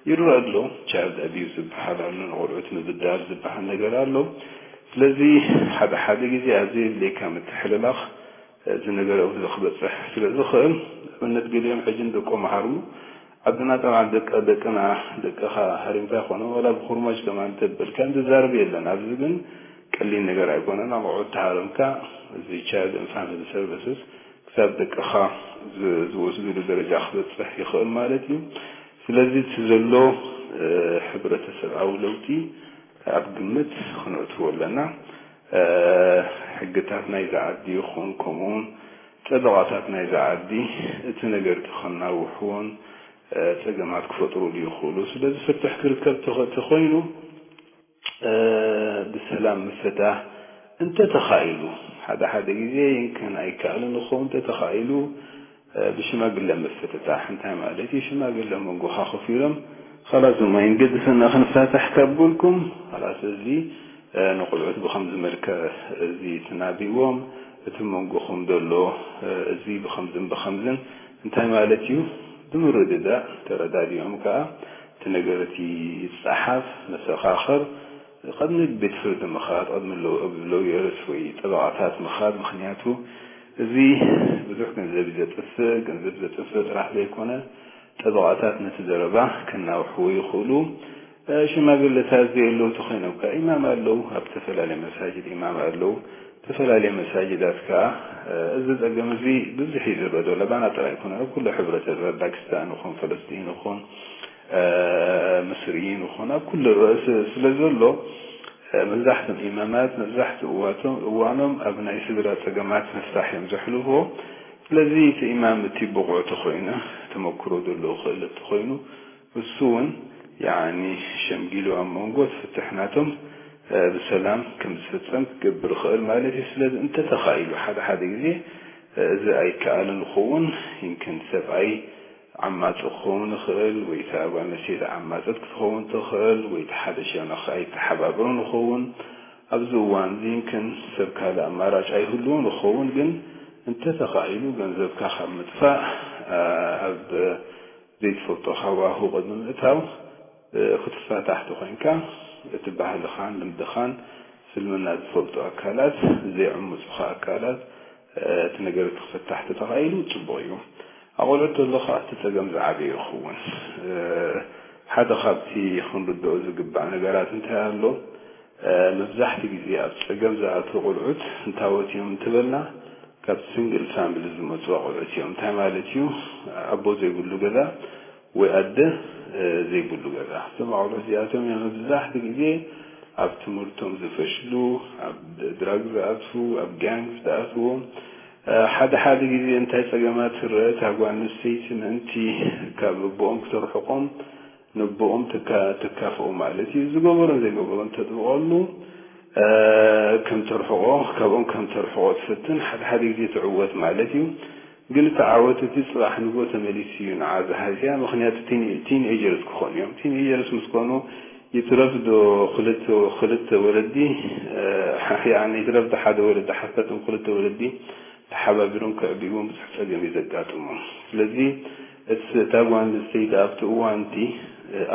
ይረአ ኣሎ፣ ቻይልድ ኣቢዩዝ ዝበሃል ኣሎ፣ ንቖልዑት ምብዳል ዝበሃል ነገር ኣሎ። ስለዚ ሓደ ሓደ ግዜ ኣብ ዘየድልየካ ምትሕልላኽ እዚ ነገር ኣብዚ ክበጽሕ ስለ ዝኽእል፣ ንኣብነት ገሊኦም ሕጂ ንደቆም ይሃርሙ። ዓድና ጠብዓን ደቀ-፣ ደቅና፣ ደቅኻ ሃሪምካ ይኾኑ፣ ዋላ ብኹርማጅ ከማን እንተበልካ ዝዛረብ የለን። ኣብዚ ግን ቀሊል ነገር ኣይኮነን። ኣቑሑት ተሃረምካ፣ እዚ ቻይልድ ኤንድ ፋሚሊ ሰርቪስስ ክሳብ ደቅኻ ዝ-፣ ዝወስድሉ ደረጃ ክበጽሕ ይኽእል ማለት እዩ። ስለዚ እቲ ዘሎ፣ እ፣ ሕብረተሰብኣዊ ለውጢ ኣብ ግምት ክነእትዎ ኣለና። እ፣ ሕግታት ናይዛ ዓዲ ይኹን፣ ከምኡውን ጠበቓታት ናይዛ ዓዲ እቲ ነገር እቲ ከናውሕዎን፣ ጸገማት ክፈጥሩሉ ይኽእሉ። ስለዚ ፍትሕ ክርከብ ተኾይኑ ብሰላም ምፍታሕ እንተተኻኢሉ፣ ሓደ ሓደ ግዜ ይንክን ኣይከኣልን ይኸውን፣ እንተተኻኢሉ ብሽማግለ ምፍትታሕ። እንታይ ማለት እዩ? ሽማግለ መንጎኻ ኮፍ ኢሎም፣ ኸላስ እሞ ይንገድፈና ክንፋታሕ ካብ በልኩም፣ ኸላስ እዚ ንቑልዑት ብኸምዚ መልክዕ እዚ ትናብይዎም፣ እቲ መንጎኹም ዘሎ እዚ ብኸምዝን ብኸምዝን እንታይ ማለት እዩ? ብምርድዳእ ተረዳዲኦም ከኣ እቲ ነገር እቲ ይጸሓፍ፣ መሰኻኽር፣ ቅድሚ ቤት ፍርዲ ምኻድ፣ ቅድሚ ሎየርስ ወይ ጠበቓታት ምኻድ፣ ምኽንያቱ እዚ ብዙሕ ገንዘብ እዩ ዘጥፍእ። ገንዘብ ዘጥፍእ ጥራሕ ዘይኮነ፣ ጠበቓታት ነቲ ዘረባ ከናውሕዎ ይኽእሉ። ሽማግለታት ዘየለዉ ተኾይኖም ከኣ ኢማም ኣለዉ። ኣብ ዝተፈላለየ መሳጅድ ኢማም ኣለዉ። ዝተፈላለየ መሳጅዳት ከኣ እዚ ጸገም እዚ ብዙሕ እዩ ዝረአ ዘሎ። ባና ጥራይ ኣይኮነን፣ ኣብ ኩሉ ሕብረተሰብ ፓኪስታን ይኹን፣ ፈለስጢን ይኹን፣ ምስርይን ይኹን፣ ኣብ ኩሉ ርእሲ ስለ ዘሎ፣ መብዛሕትኦም ኢማማት መብዛሕትኡ እዋቶም እዋኖም ኣብ ናይ ስድራ ጸገማት ምፍታሕ እዮም ዘሕልፍዎ። ስለዚ እቲ ኢማም እቲ ብቑዕ ተኾይኑ፣ ተመክሮ ዘለዎ ክእለት ተኾይኑ፣ እሱ እውን ያኒ ሸምጊሉ ኣብ መንጎ እቲ ፍትሕ ናቶም ብሰላም ከም ዝፍጸም ክገብር ይኽእል ማለት እዩ። ስለዚ እንተተኻኢሉ ሓደ ሓደ ግዜ እዚ ኣይከኣልን ይኸውን፣ ይምክን ሰብኣይ ዓማጺ ክኸውን ይኽእል፣ ወይ እታ ጓል ኣንስተይቲ ዓማጸት ክትኸውን ትኽእል፣ ወይ እቲ ሓደ ሸነኽ ኣይተሓባብሮን ይኸውን። ኣብዚ እዋን እዚ ይምክን ሰብ ካልእ ኣማራጭ ኣይህልዎን ይኸውን፣ ግን እንተተኻኢሉ ገንዘብካ ካብ ምጥፋእ ኣብ ዘይትፈልጦ ሃዋሁ ቅድሚ ምእታው ክትፋታሕ ተኾይንካ፣ እቲ ባህልኻን ልምድኻን እስልምና ዝፈልጡ ኣካላት፣ ዘይዕምፁኻ ኣካላት፣ እቲ ነገር እቲ ክፍታሕ ተተኻኢሉ ፅቡቕ እዩ። ኣቆልዑት ተሎ ከዓ እቲ ፀገም ዝዓበየ ይኸውን። ሓደ ካብቲ ክንርድኦ ዝግባእ ነገራት እንታይ ኣሎ? መብዛሕቲ ግዜ ኣብ ጸገም ዝኣትዉ ቆልዑት እንታወት እዮም እንተበልና፣ ካብ ሲንግል ፋሚሊ ዝመጹ ቆልዑት እዮም። እንታይ ማለት እዩ? ኣቦ ዘይብሉ ገዛ ወይ ኣደ ዘይብሉ ገዛ። እዞም ቆልዑት እዚኣቶም እዮም መብዛሕቲ ግዜ ኣብ ትምህርቶም ዝፈሽሉ፣ ኣብ ድራግ ዝኣትዉ፣ ኣብ ጋንግ ዝኣትዉ። ሓደ ሓደ ግዜ እንታይ ጸገማት ትረአ? እታ ጓል ኣንስተይቲ ምእንቲ ካብ ኣቦኦም ክተርሕቖም ንቦኦም ትካፍኦ ማለት እዩ። ዝገበሮን ዘይገበሮን ተጥብቐሉ ከም ተርሕቆ፣ ካብኦም ከም ተርሕቆ ትፍትን፣ ሓደ ሓደ ግዜ ትዕወት ማለት እዩ። ግን እቲ ዓወት እቲ ጽባሕ ንግሆ ተመሊሱ እዩ ንዓ ዝሃስያ፣ ምኽንያቱ ቲን ኤጀርስ ክኾኑ እዮም። ቲን ኤጀርስ ምስ ኮኑ ይትረፍ ዶ ክልተ ክልተ ወለዲ ይትረፍ ዶ ሓደ ወለዲ ሓታቶም ክልተ ወለዲ ተሓባቢሮም ከዕብይዎም ብዙሕ ጸገም እዩ ዘጋጥሞም። ስለዚ እታ ጓል ኣንስተይቲ ኣብቲ እዋንቲ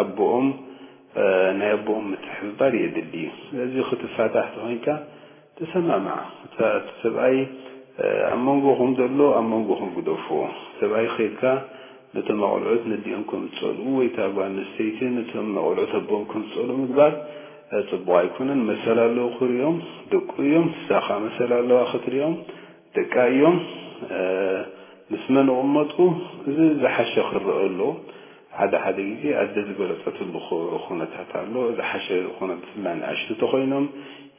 ኣቦኦም ናይ ኣቦኦም ምትሕብባር የድሊ እዩ። ስለዚ ክትፋታሕ ተኾይንካ ተሰማማዕ። እቲ ሰብኣይ ኣብ መንጎኹም ዘሎ ኣብ መንጎኹም ግደፍዎ። ሰብኣይ ከይድካ ነቶም ኣቆልዑት ነዲኦም ከም ዝጸልኡ ወይ እታ ጓል ኣንስተይቲ ነቶም ኣቆልዑት ኣቦኦም ከም ዝጸልኡ ምግባር ጽቡቕ ኣይኮነን። መሰል ኣለዎ ክርእዮም፣ ደቁ እዮም። ንሳ ከኣ መሰል ኣለዋ ክትርእዮም፣ ደቃ እዮም። ምስ መን ይቕመጡ፣ እዚ ዝሓሸ ክረአ ኣለዎ። ሓደ ሓደ ግዜ ኣደ ዝበለጸትሉ ኩነታት ኣሎ። ዝሓሸ ኩነ ብፍላይ ንኣሽቱ ተኾይኖም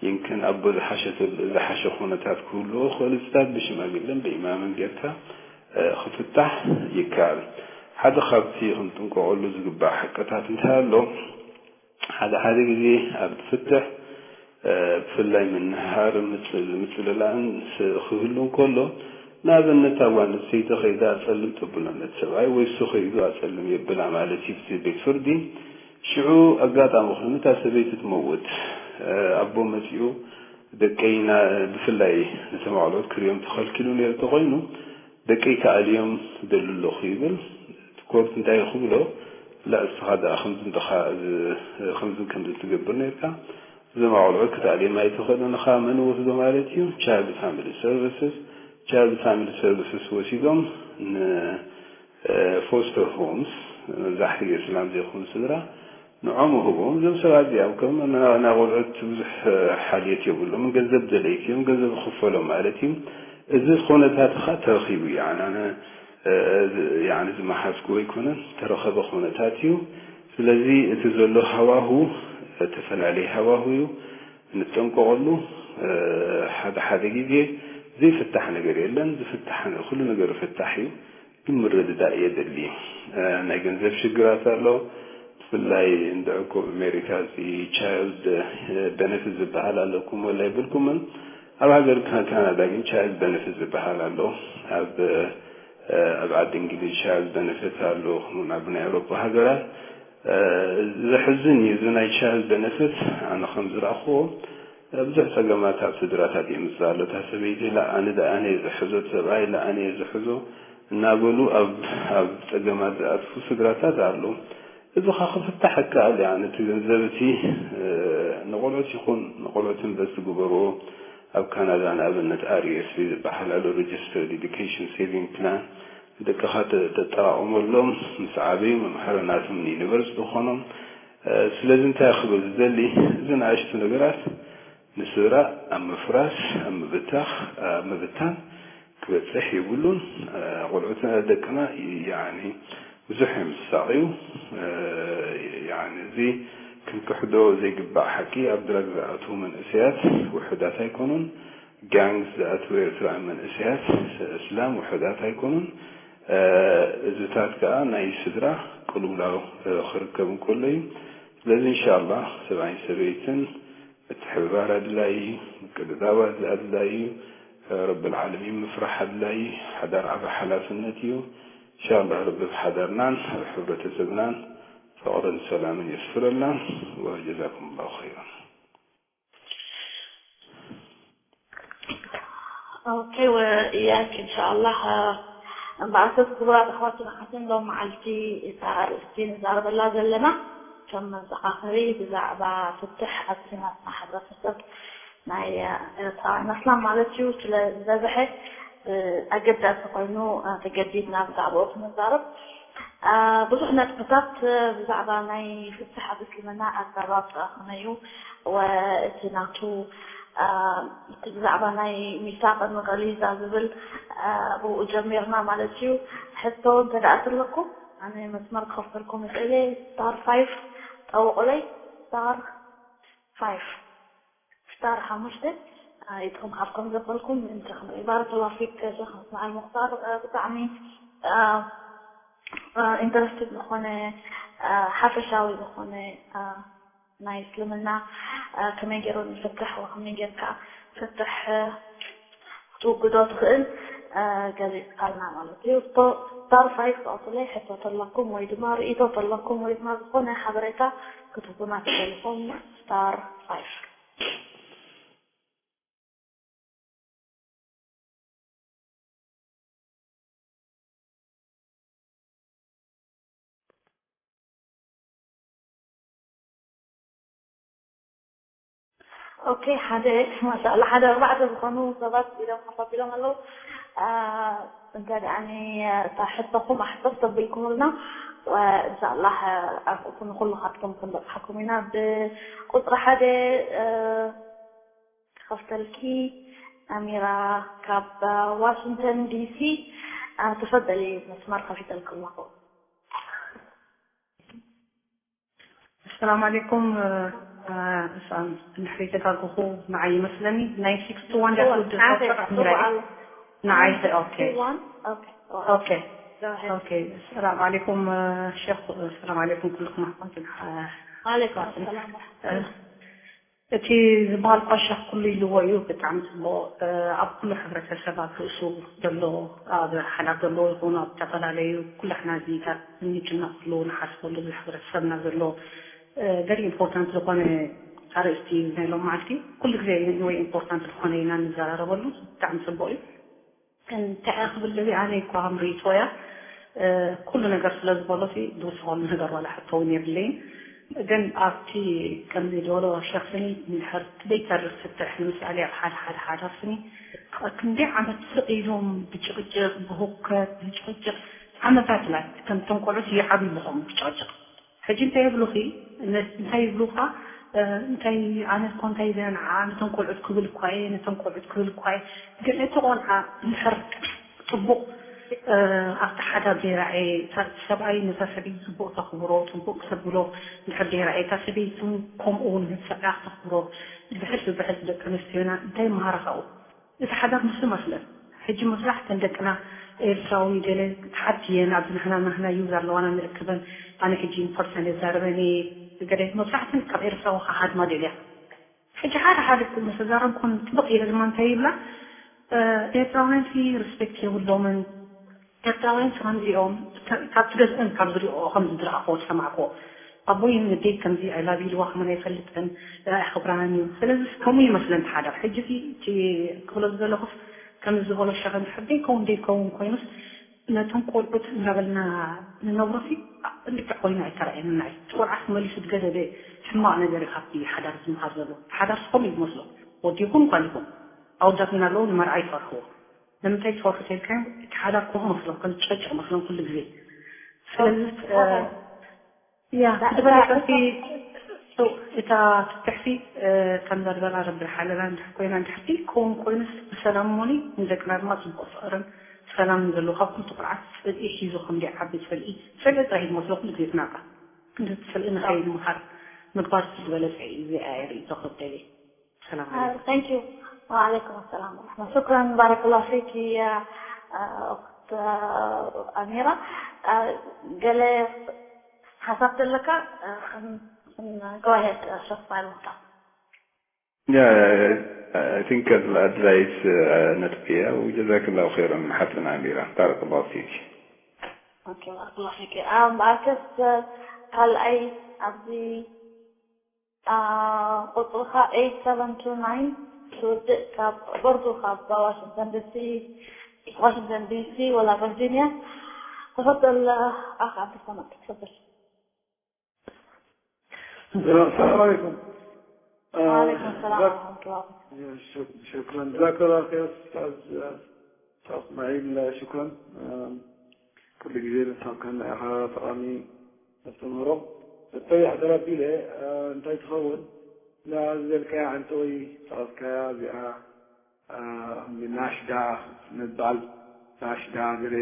ይምክን ኣቦ ዝሓሸ ኩነታት ክህልዎ ክኽእል፣ እዚታት ብሽማግለን ብኢማምን ጌርካ ክፍታሕ ይከኣል። ሓደ ካብቲ ክንጥንቀቐሉ ዝግባእ ሓቅታት እንታይ ኣሎ? ሓደ ሓደ ግዜ ኣብ ፍትሕ ብፍላይ ምንህሃርን ምጽልላእን ክህሉ እንከሎ፣ ንኣብነት እታ ጓል ኣንስተይቲ ከይዳ ኣጸልም ተብሎ ነቲ ሰብኣይ ወይ እሱ ከይዱ ኣጸልም የብላ ማለት እዩ ብቲ ቤት ፍርዲ። ሽዑ ኣጋጣሚ ኮይኑ እታ ሰበይቲ ትመውት። ኣቦ መጺኡ ደቀይ ብፍላይ ነቶም ኣቆልዑት ክርእዮም ተኸልኪሉ ነይሩ ተኾይኑ ደቀይ ክኣልዮም ደሊ ኣለኹ ይብል። እቲ ኮርት እንታይ ክብሎ? ላ እስኻ ደኣ ከምዚ እንተኻ ከምዝን ከምዝን ትገብር ነርካ፣ እዞም ኣቆልዑት ክትኣልዮም ኣይትኽእልን ኢኻ። መን ወስዶ ማለት እዩ? ቻይልድ ፋሚሊ ሰርቪስስ። ቻይልድ ፋሚሊ ሰርቪስስ ወሲዶም ን ፎስተር ሆምስ፣ መብዛሕትኡ ግዜ ሰላም ዘይኮኑ ስድራ ንዖም ይህብዎም። እዞም ሰባት እዚኣም ከም ናይ ቆልዑት ብዙሕ ሓልዮት የብሎምን፣ ገንዘብ ደለይቲ እዮም፣ ገንዘብ ይኽፈሎም ማለት እዩ። እዚ ኩነታት ኸ ተረኺቡ እዩ። ኣነ ዝመሓዝኩዎ ኣይኮነን፣ ተረኸበ ኩነታት እዩ። ስለዚ እቲ ዘሎ ሃዋሁ ተፈላለየ ሃዋሁ እዩ። ንጠንቀቐሉ። ሓደ ሓደ ግዜ ዘይፍታሕ ነገር የለን፣ ዝፍታሕ ኩሉ ነገር ይፍታሕ እዩ። ግን ምርድዳእ የድሊ። እ፣ ናይ ገንዘብ ሽግራት ኣሎ። ብፍላይ እንድዕኩም ኣሜሪካ እዚ ቻይልድ፣ እ፣ ቤነፊት ዝበሃል ኣለኩም ወላ ይብልኩምን። ኣብ ሃገር ካ-፣ ካናዳ ግን ቻይልድ ቤነፊት ዝበሃል ኣሎ። ኣብ፣ እ፣ ኣብ ዓዲ እንግሊዝ ቻይልድ ቤነፊት ኣሎ፣ ከምኡውን ኣብ ናይ ኤውሮፓ ሃገራት። እ፣ ዘሕዝን እዩ። እዚ ናይ ቻይልድ ቤነፊት ኣነ ከም ዝረኣኽዎ ብዙሕ ጸገማት ኣብ ስድራታት የምጽእ ኣሎ። እታ ሰበይቲ፣ "ላ፣ ኣነ ደኣ ኣነ እየ ዝሕዞ፣ እቲ ሰብኣይ፣ ላ፣ ኣነ እየ ዝሕዞ" እናበሉ ኣብ፣ ኣብ ጸገማት ዝኣትዉ ስድራታት ኣሎ። እዚ ኸኣ ክፍታሕ ይከኣል። ያኒ እቲ ገንዘብ እቲ፣ እ፣ ንቖልዑት ይኹን፣ ንቖልዑት ኢንቨስት ግበርዎ። ኣብ ካናዳ ንኣብነት ኣር ዩ ኤስ ፒ ዝበሃል ኣሎ፣ ሬጅስተርድ ኤዱኬሽን ሴቪንግ ፕላን። ንደቅኻ ተ-፣ ተጠራቕመሎም፣ ምስ ዓበዩ መምሃሪ ናቶም ንዩኒቨርሲቲ ዝኾኖም። እ፣ ስለዚ እንታይ ክብል ዝደሊ፣ እዚ ንኣሽቱ ነገራት ንስድራ ኣብ ምፍራስ፣ ኣብ ምብታኽ፣ ኣብ ምብታን ክበጽሕ የብሉን። እ፣ ቆልዑት ደቅና፣ ያኒ፣ ብዙሕ እዮም ዝሳቐዩ። እ፣ ያኒ፣ እዚ ክንክሕዶ ዘይግባእ ሓቂ፣ ኣብ ድራግ ዝኣትዉ መንእሰያት ውሑዳት ኣይኮኑን። ጋንግስ ዝኣትዉ ኤርትራውያን መንእሰያት እስላም ውሑዳት ኣይኮኑን። እ፣ እዚታት ከኣ ናይ ስድራ ቅልውላው፣ እ፣ ክርከብ እንከሎ እዩ። ስለዚ እንሻላህ ሰብኣይን ሰበይትን ምትሕብባር ኣድላዪ እዩ። ምቅድዳው ኣድ-፣ ኣድላዪ እዩ። ረብል ዓለሚን ምፍራሕ ኣድላዪ እዩ። ሓዳር ዓቢ ሓላፍነት እዩ። እንሻላህ ረቢ ኣብ ሓዳርናን ኣብ ሕብረተሰብናን ፍቕርን ሰላምን የስፍረልና። ወጀዛኩም ላሁ ኸይራን። ኦኬ፣ ወ-፣ ኢያክ፣ ኢንሻኣላህ፣ እ፣ እምበኣርስ ክቡራት ኣሕዋትን ኣሓትን፣ ሎም መዓልቲ እታ ኣርእስቲ ንዛረበላ ዘለና፣ ከም መዘኻኸሪ ብዛዕባ ፍትሕ ኣብቲ ናትና ሕብረተሰብ ናይ፣ እ፣ ኤርትራውያን ኣስላም ማለት እዩ፣ ስለ ዝበዝሐ፣ እ፣ ኣገዳሲ ኮይኑ፣ እ፣ ተገዲድና ብዛዕባኡ ክንዛረብ። እ፣ ብዙሕ ነጥብታት፣ እ፣ ብዛዕባ ናይ ፍትሕ ኣብ እስልምና ኣገባብ ከመይ እዩ፣ ወ-፣ እቲ ናቱ፣ እ፣ እቲ ብዛዕባ ናይ ሚሳቅን ገሊዛ ዝብል፣ እ፣ ብኡ ጀሚርና ማለት እዩ። ሕቶ እንተ ደኣ ተለኩም፣ ኣነ መስመር ክኸፍተልኩም ይኽእል እየ። ስታር ፋይፍ ጠውቑለይ። ስታር ፋይፍ። ስታር ሓሙሽተ። እ፣ ኢድኩም ሓፍ ከም ዘበልኩም፣ ምእንቲ ክንርኢ። ባረከላሁ ፊክ ሸኽ እስማዒል ሙኽታር። እ፣ ብጣዕሚ፣ እ፣ እ፣ ኢንተረስትድ ዝኾነ፣ እ፣ ሓፈሻዊ ዝኾነ፣ እ፣ ናይ እስልምና፣ እ፣ ከመይ ገይሩ ንፍትሕ ወከመይ ጌርካ ፍትሕ፣ እ፣ ክትውግዶ ትኽእል፣ እ፣ ገሊጽካልና ማለት እዩ። ስቶ-፣ ስታር ፋይፍ ተቐጽለይ ሕቶ ተለኩም ወይ ድማ ርእይቶ ተለኩም ወይ ድማ ዝኾነ ሓበሬታ ክትህቡና ትኽእሉ ኢኹም። ስታር ፋይፍ። ኦኬ፣ ሓደ ማሻኣላ፣ ሓደ ኣርባዕተ ዝኾኑ ሰባት ኢሎም ሓፍ ኣቢሎም ኣለዉ። እ፣ እንተ ደኣኒ እታ ሕቶኹም ኣሕጽር ተቢልኩምልና፣ ወ-፣ እንሻኣላ፣ እ፣ ኣብኡ ንኹልኻትኩም ክንበጽሓኩም ኢና። ብቁጽሪ ሓደ፣ እ፣ ክኸፍተልኪ ኣሚራ ካብ ዋሽንግተን ዲ ሲ። እ፣ ተፈደሊ፣ መስመር ከፊተልኪ ኣለኹ። ኣሰላሙ ዓለይኩም። እ፣ እ፣ እሳም እንድሕሪ ተጋግኹ ንዓይ ይመስለኒ ናይ ሲክስ ቱ ዋን ዳሽ ቱ ዳሽ ቱ ኣሚራ እየ። ንዓይ ተ-፣ ኦኬ። ኦኬ። ኦኬ። ሰላም ዓለይኩም፣ እ፣ ሸኽ፣ ሰላም ዓለይኩም ኩልኩም ኣሕዋት። እ፣ ዓለይኩም ሰላም። እ፣ እቲ ዝበሃል ቋሻ ኩሉ ኢልዎ እዩ፣ ብጣዕሚ ጽቡቕ። እ፣ ኣብ ኩሉ ሕብረተሰብ ኣብ ርእሱ ዘሎ፣ ኣብ ሓዳር ዘለዎ ይኹን ኣብ ዝተፈላለዩ ኩላሕና እዚታት እንጭነቐሉ ንሓስበሉ እዚ ሕብረተሰብና ዘሎ፣ እ፣ very important ዝኾነ ኣርእስቲ እዩ ናይ ሎም መዓልቲ። ኩሉ ግዜ ወይ ኢምፖርታንት ዝኾነ ኢና ንዘራረበሉ፣ ብጣዕሚ ጽቡቕ እዩ። እንታይ እየ ክብል ደልየ፣ ኣነ እኳ ከም ርእይቶ እያ፣ እ፣ ኩሉ ነገር ስለ ዝበሎ ሲ ዝውስኸሉ ነገር ዋላ ሕቶ እውን የብለይን። ግን ኣብቲ ከምዚ ዝበሎ ሸኽስኒ እንድሕር ዘይተርፍ ፍትሕ፣ ንምሳሌ ኣብ ሓደ ሓደ ሓዳር ስኒ ክንደይ ዓመት ስቕ ኢሎም ብጭቕጭቕ፣ ብሁከት፣ ብጭቕጭቕ ዓመታት ላይ ከም ተንኮሎት ይዓብዩ ብኸምኡ ብጭቕጭቕ። ሕጂ እንታይ ይብሉኺ? ነ-፣ እንታይ ይብሉኻ? እ፣ እንታይ ኣነ እኮ እንታይ ኢለ ንዓ ነቶም ቆልዑት ክብል እኳ እየ፣ ነቶም ቆልዑት ክብል እኳ እየ። ግን እቲ ቆልዓ እንድሕር ጽቡቕ፣ እ፣ ኣብቲ ሓዳር ዘይረኣየ፣ እታ ሰብኣይ ነታ ሰበይቲ ጽቡቕ ተኽብሮ፣ ጽቡቕ ክተብሎ እንድሕር ዘይረኣየ፣ እታ ሰበይቲ እውን ከምኡ እውን ነቲ ሰብኣያ ክተኽብሮ፣ ብሕልፊ ብሕልፊ ደቂ ኣንስትዮና እንታይ ይመሃራ ካብኡ? እቲ ሓዳር ንሱ መስለን። ሕጂ ምስራሕ እተን ደቅና ኤርትራዊ ገለ ተሓትየን ኣብዚ ንሕና ናህና ዩዝ ኣለዋና ንእክበን ኣነ ሕጂ ኢንፖርተን የዛርበን እየ ገለ መብዛሕትን ካብ ኤርትራዊ ከሃድማ ደልያ ሕጂ ሓደ ሓደ ምስ ተዛረብኩን ጥብቕ ኢለ ድማ እንታይ ይብላ ኤርትራውያን ሲ ሪስፔክት የብሎምን ኤርትራውያን ሲ ከምዚኦም ካብቲ ገዝአን ካብ ዝሪኦ ከም ዝድረኣኮ ዝሰማዕኮ ኣቦይን ንዴት ከምዚ ኣይላብ ኢልዋ ከመን ኣይፈልጥን ኣኽብራን እዩ ስለዚ ከምኡ ይመስለን ሓዳር ሕጂ ሲ ክብሎ ዝደለኹስ ከምዚ ዝበሎ ሸኸ እንድሕር ደይከውን ደይከውን ኮይኑስ ነቶም ቆልዑት እንዳበልና ንነብሮ ሲ ልክዕ ኮይኑ ኣይተራእየንና እዩ እቲ ቆልዓ መሊሱ ዝገደደ ሕማቕ ነገር እዩ ካብቲ ሓዳር ዝምሃር ዘሎ ሓዳር ስኮም እዩ ዝመስሎ ወዲ ይኹን ጓል ይኹን ኣወዳት ግን ኣለዉ ንመርዓ ይፈርሕዎ ንምንታይ ትፈርሑ ተልካዮም እቲ ሓዳር ከምኡ መስሎም ከም ጨጨ መስሎም ኩሉ ግዜ ስለዚ ያ ክትበላ ጥርፊ እታ ትትሕሲ ከም ዘርበላ ረቢ ሓለላ እንድሕር ኮይና እንድሕርቲ ከውን ኮይኑስ ብሰላም ሞኒ ንደቅና ድማ ፅቡቅ ፍቅርን ሰላምን ዘለዎ ካብ ኩሉ ትኩርዓት ፅልኢ ሒዙ ከም ደይዓቢ ፅልኢ ፅልኢ ጥራይ ዝመስሎ ኩሉ ግዜ ትናቃ ክንዲ እቲ ፅልኢ ንኸይድ ምሃር ምግባር እቲ ዝበለፀ እዩ እዚ ኣየ ርእይቶ ክብል ደልየ ሰላም عليكم Thank you. وعليكم السلام ورحمة. شكرا، بارك الله فيك يا أخت أميرة. قال ሓሳብ ዘለካ go ahead ሸፋ ይወጣ Yeah, I think ኣድላይት ነጥቢ እያ وجزاك الله خيرا ሓፍትና ኣሚራ بارك الله فيك Okay, بارك الله فيك. እምበኣርከስ ካልኣይ ኣብዚ ቁፅርኻ eight seven two nine ትውድእ ካብ برضو ካብ Washington D C Washington D C ولا Virginia. تفضل أخ عبد الصمد، تفضل. السلام عليكم. وعليكم السلام ورحمة الله. شكرا، جزاك الله خير أستاذ إسماعيل، شكرا. ኩሉ ግዜ ንስኻን ኢኻ ጠቓሚ ኣስተምህሮ። እተይ ኣሕደር ኣቢለ እንታይ ትኸውን ንዝደልካያ ዓንተወይ ዝጠቐስካያ እዚኣ ናሽዳ ምባል ናሽዳ ገለ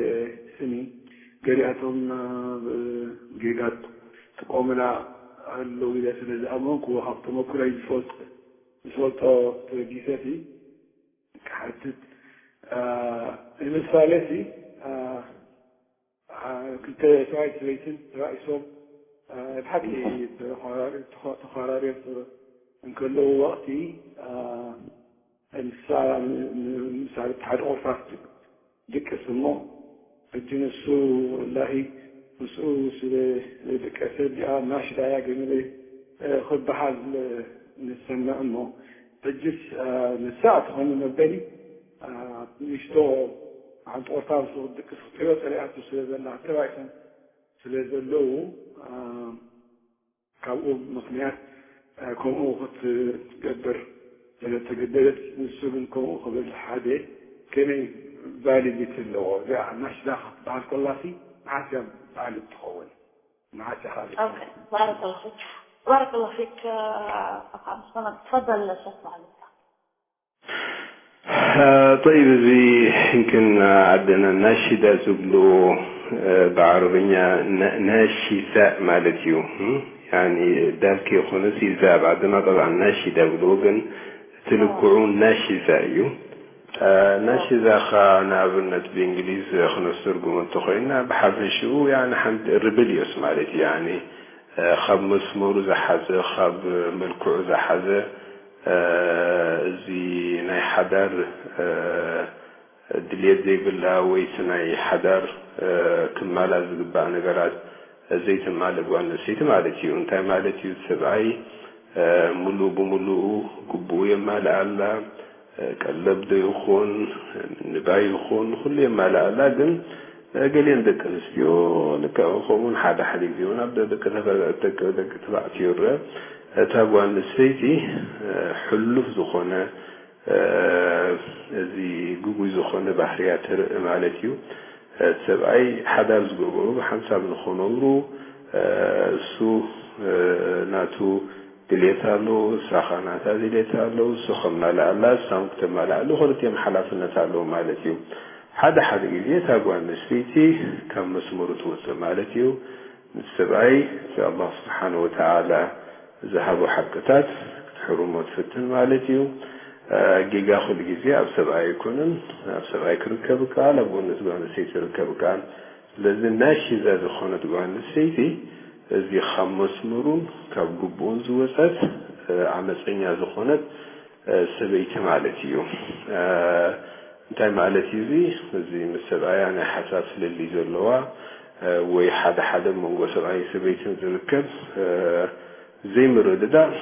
ስሚ ገሊኣቶም ጌጋ ጥቀሙላ ኣለዉ ኢለ ስለ ዝኣመንኩ ካብ ተመኩሮይ ዝፈልጦ ተበጊሰ ክሓትት ንምሳሌ ሲ ክልተ ሰብኣይ ሰበይትን ተባኢሶም ብሓቂ ተዃራርዮም እንከለዉ ወቕቲ ንሳ ምሳሌ ሓደ ቁርሳስ ድቅስ እሞ ሕጂ ንሱ ወላሂ ምስኡ ስለ ደቀሰ እዚኣ ናሽዳ እያ ገመለ ክበሃል ንሰምዕ እሞ ሕጅስ ንሳ ትኾኑ መበሊ ንእሽቶ ሓንቲ ቆርታ ምስኡ ክትድቅስ ክትሪኦ ጸሊኣቶ ስለ ዘላ ተባኢሶም ስለ ዘለዉ ካብኡ ምኽንያት ከምኡ ክትገብር ስለ ተገደደት ንሱ ግን ከምኡ ክብል ሓደ ከመይ ቫሊዲቲ ኣለዎ እዚኣ ናሽዳ ክትበሃል ከላሲ መዓስ እያ ቫሊድ ትኸውን መዓስ እያ ቫሊድ ባረከላ ፊክ ባረከላ ፊክ ኣኻ ምስጋና ትፈደል ሸክ ማለት طيب እዚ يمكن ዓድና ናሽዳ ዝብሉ ብዓረብኛ ናሺዛ ማለት እዩ يعني ዳልክ የኾነስ ይዛ ኣብ ዓድና طبعا ናሺዳ ብልዎ ግን ትልክዑ ናሺዛ እዩ ናሺዛ ኸ ንኣብነት ብእንግሊዝ ክነስተርጉሞ እንተኾይና ብሓፈሽኡ يعني ሓንቲ ሪብልዮስ ማለት እዩ يعني ካብ መስመሩ ዝሓዘ ካብ መልክዑ ዝሓዘ እዚ ናይ ሓዳር ድልየት ዘይብላ ወይ እቲ ናይ ሓዳር ክማላእ ዝግባእ ነገራት ዘይተማልእ ጓል ኣንስተይቲ ማለት እዩ። እንታይ ማለት እዩ? እቲ ሰብኣይ ሙሉእ ብሙሉኡ ግቡኡ የማልኣላ፣ ቀለብ ዶ ይኹን፣ ምንባይ ይኹን፣ ንኹሉ የማልኣላ። ግን ገሊኤን ደቂ ኣንስትዮ ልክዕ ከምኡ እውን ሓደ ሓደ ግዜ እውን ኣብ ደቂ ተባ- ደቂ ደቂ ተባዕትዮ ይረአ። እታ ጓል ኣንስተይቲ ሕሉፍ ዝኾነ እዚ ግጉይ ዝኾነ ባህርያ ተርኢ ማለት እዩ። እቲ ሰብኣይ ሓዳር ዝገበሩ ብሓንሳብ ንኸነብሩ እሱ ናቱ ድሌት ኣለዎ፣ እሳ ኸዓ ናታ ድሌት ኣለዉ፣ እሱ ከማልኣላ እሳ እውን ክተማልኣሉ ክልቲኦም ሓላፍነት ኣለዎም ማለት እዩ። ሓደ ሓደ ግዜ እታ ጓል ኣንስተይቲ ካብ መስመሩ ትወፅእ ማለት እዩ። ምስ ሰብኣይ እቲ ኣላህ ስብሓነ ወተዓላ ዝሃቦ ሓቅታት ክትሕርሞ ትፍትን ማለት እዩ። ጌጋ ኩሉ ግዜ ኣብ ሰብኣይ ኣይኮነን። ኣብ ሰብኣይ ክርከብ ይከኣል፣ ኣብ ጎኒ እቲ ጓል ኣንስተይቲ ክርከብ ይከኣል። ስለዚ ናሺዛ ዝኾነት ጓል ኣንስተይቲ እዚ ካብ መስመሩን ካብ ግቡኡን ዝወጸት ዓመፀኛ ዝኾነት ሰበይቲ ማለት እዩ። እንታይ ማለት እዩ እዚ? እዚ ምስ ሰብኣያ ናይ ሓሳብ ፍልልይ ዘለዋ ወይ ሓደ ሓደ መንጎ ሰብኣይን ሰበይትን ዝርከብ ዘይምርድዳእ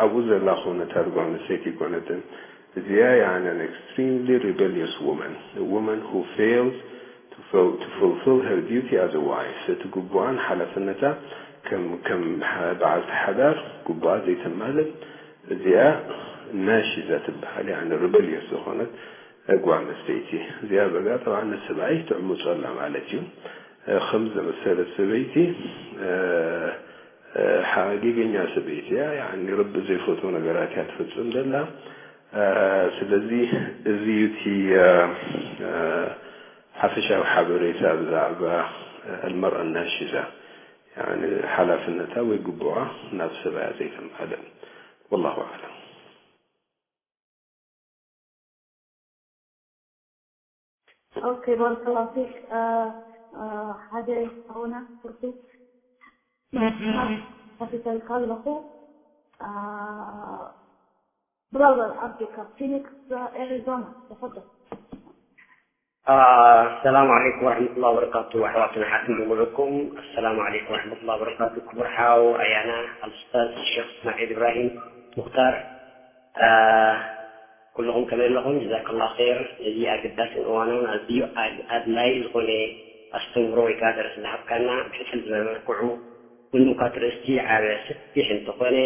ኣብኡ ዘላ ኩነታት ጓል ኣንስተይቲ ኣይኮነትን። እዚኣ ያኒ an extremely rebellious woman, a woman who fails to ful- to fulfill her duty as a wife. እቲ ግቡኣን ሓላፍነታ ከም ከም በዓልቲ ሓዳር ግቡኣ ዘይተማልእ እዚኣ ናሺዛ ትበሃል፣ ያኒ rebellious ዝኾነት ጓል ኣንስተይቲ። እዚኣ በዛ ጠብዓ ንሰብኣይ ትዕምጾ ኣላ ማለት እዩ። ከምዚ ዝኣመሰለት ሰበይቲ ሓ- ጌገኛ ሰበይቲ እያ። ያኒ ረቢ ዘይፈትዎ ነገራት እያ ትፍጽም ዘላ። ስለዚ እዚ እዩ እቲ ሓፈሻዊ ሓበሬታ ብዛዕባ المرأة الناشزة። ያኒ ሓላፍነታ ወይ ግቡኣ ናብ ሰብኣያ ዘይተማልእ። والله أعلم. ኦኬ፣ ባረከላ ፊክ። ሓደ ሓውና ስርቱ ሓቲተልካ ኣለኹ። ብራዘር ዓብዱ ካብ ፊኒክስ ኣሪዞና። ተፈደል። ኣሰላሙ ዓለይኩም ወረሕመቱላሂ ወበረካቱ ኣሕዋትን ኣሓትን ብምሉእኩም። ኣሰላሙ ዓለይኩም ወረሕመቱላሂ ወበረካቱ። ክቡር ሓው ኣያና ኣልኡስታዝ ሸኽ እስማዒል ኢብራሂም ሙኽታር፣ ኩልኹም ከመይ ኣለኹም? ጀዛከላሁ ኸይር። እዚ ኣገዳስን እዋናውን ኣዝዩ ኣድላዪ ዝኾነ ኣስተምህሮ ወይ ከዓ ደርሲ ዝሃብካና ብሕጽር ዝበለ መልክዑ ምንም እኳ እቲ ኣርእስቲ ዓበ ሰፊሕ እንተኾነ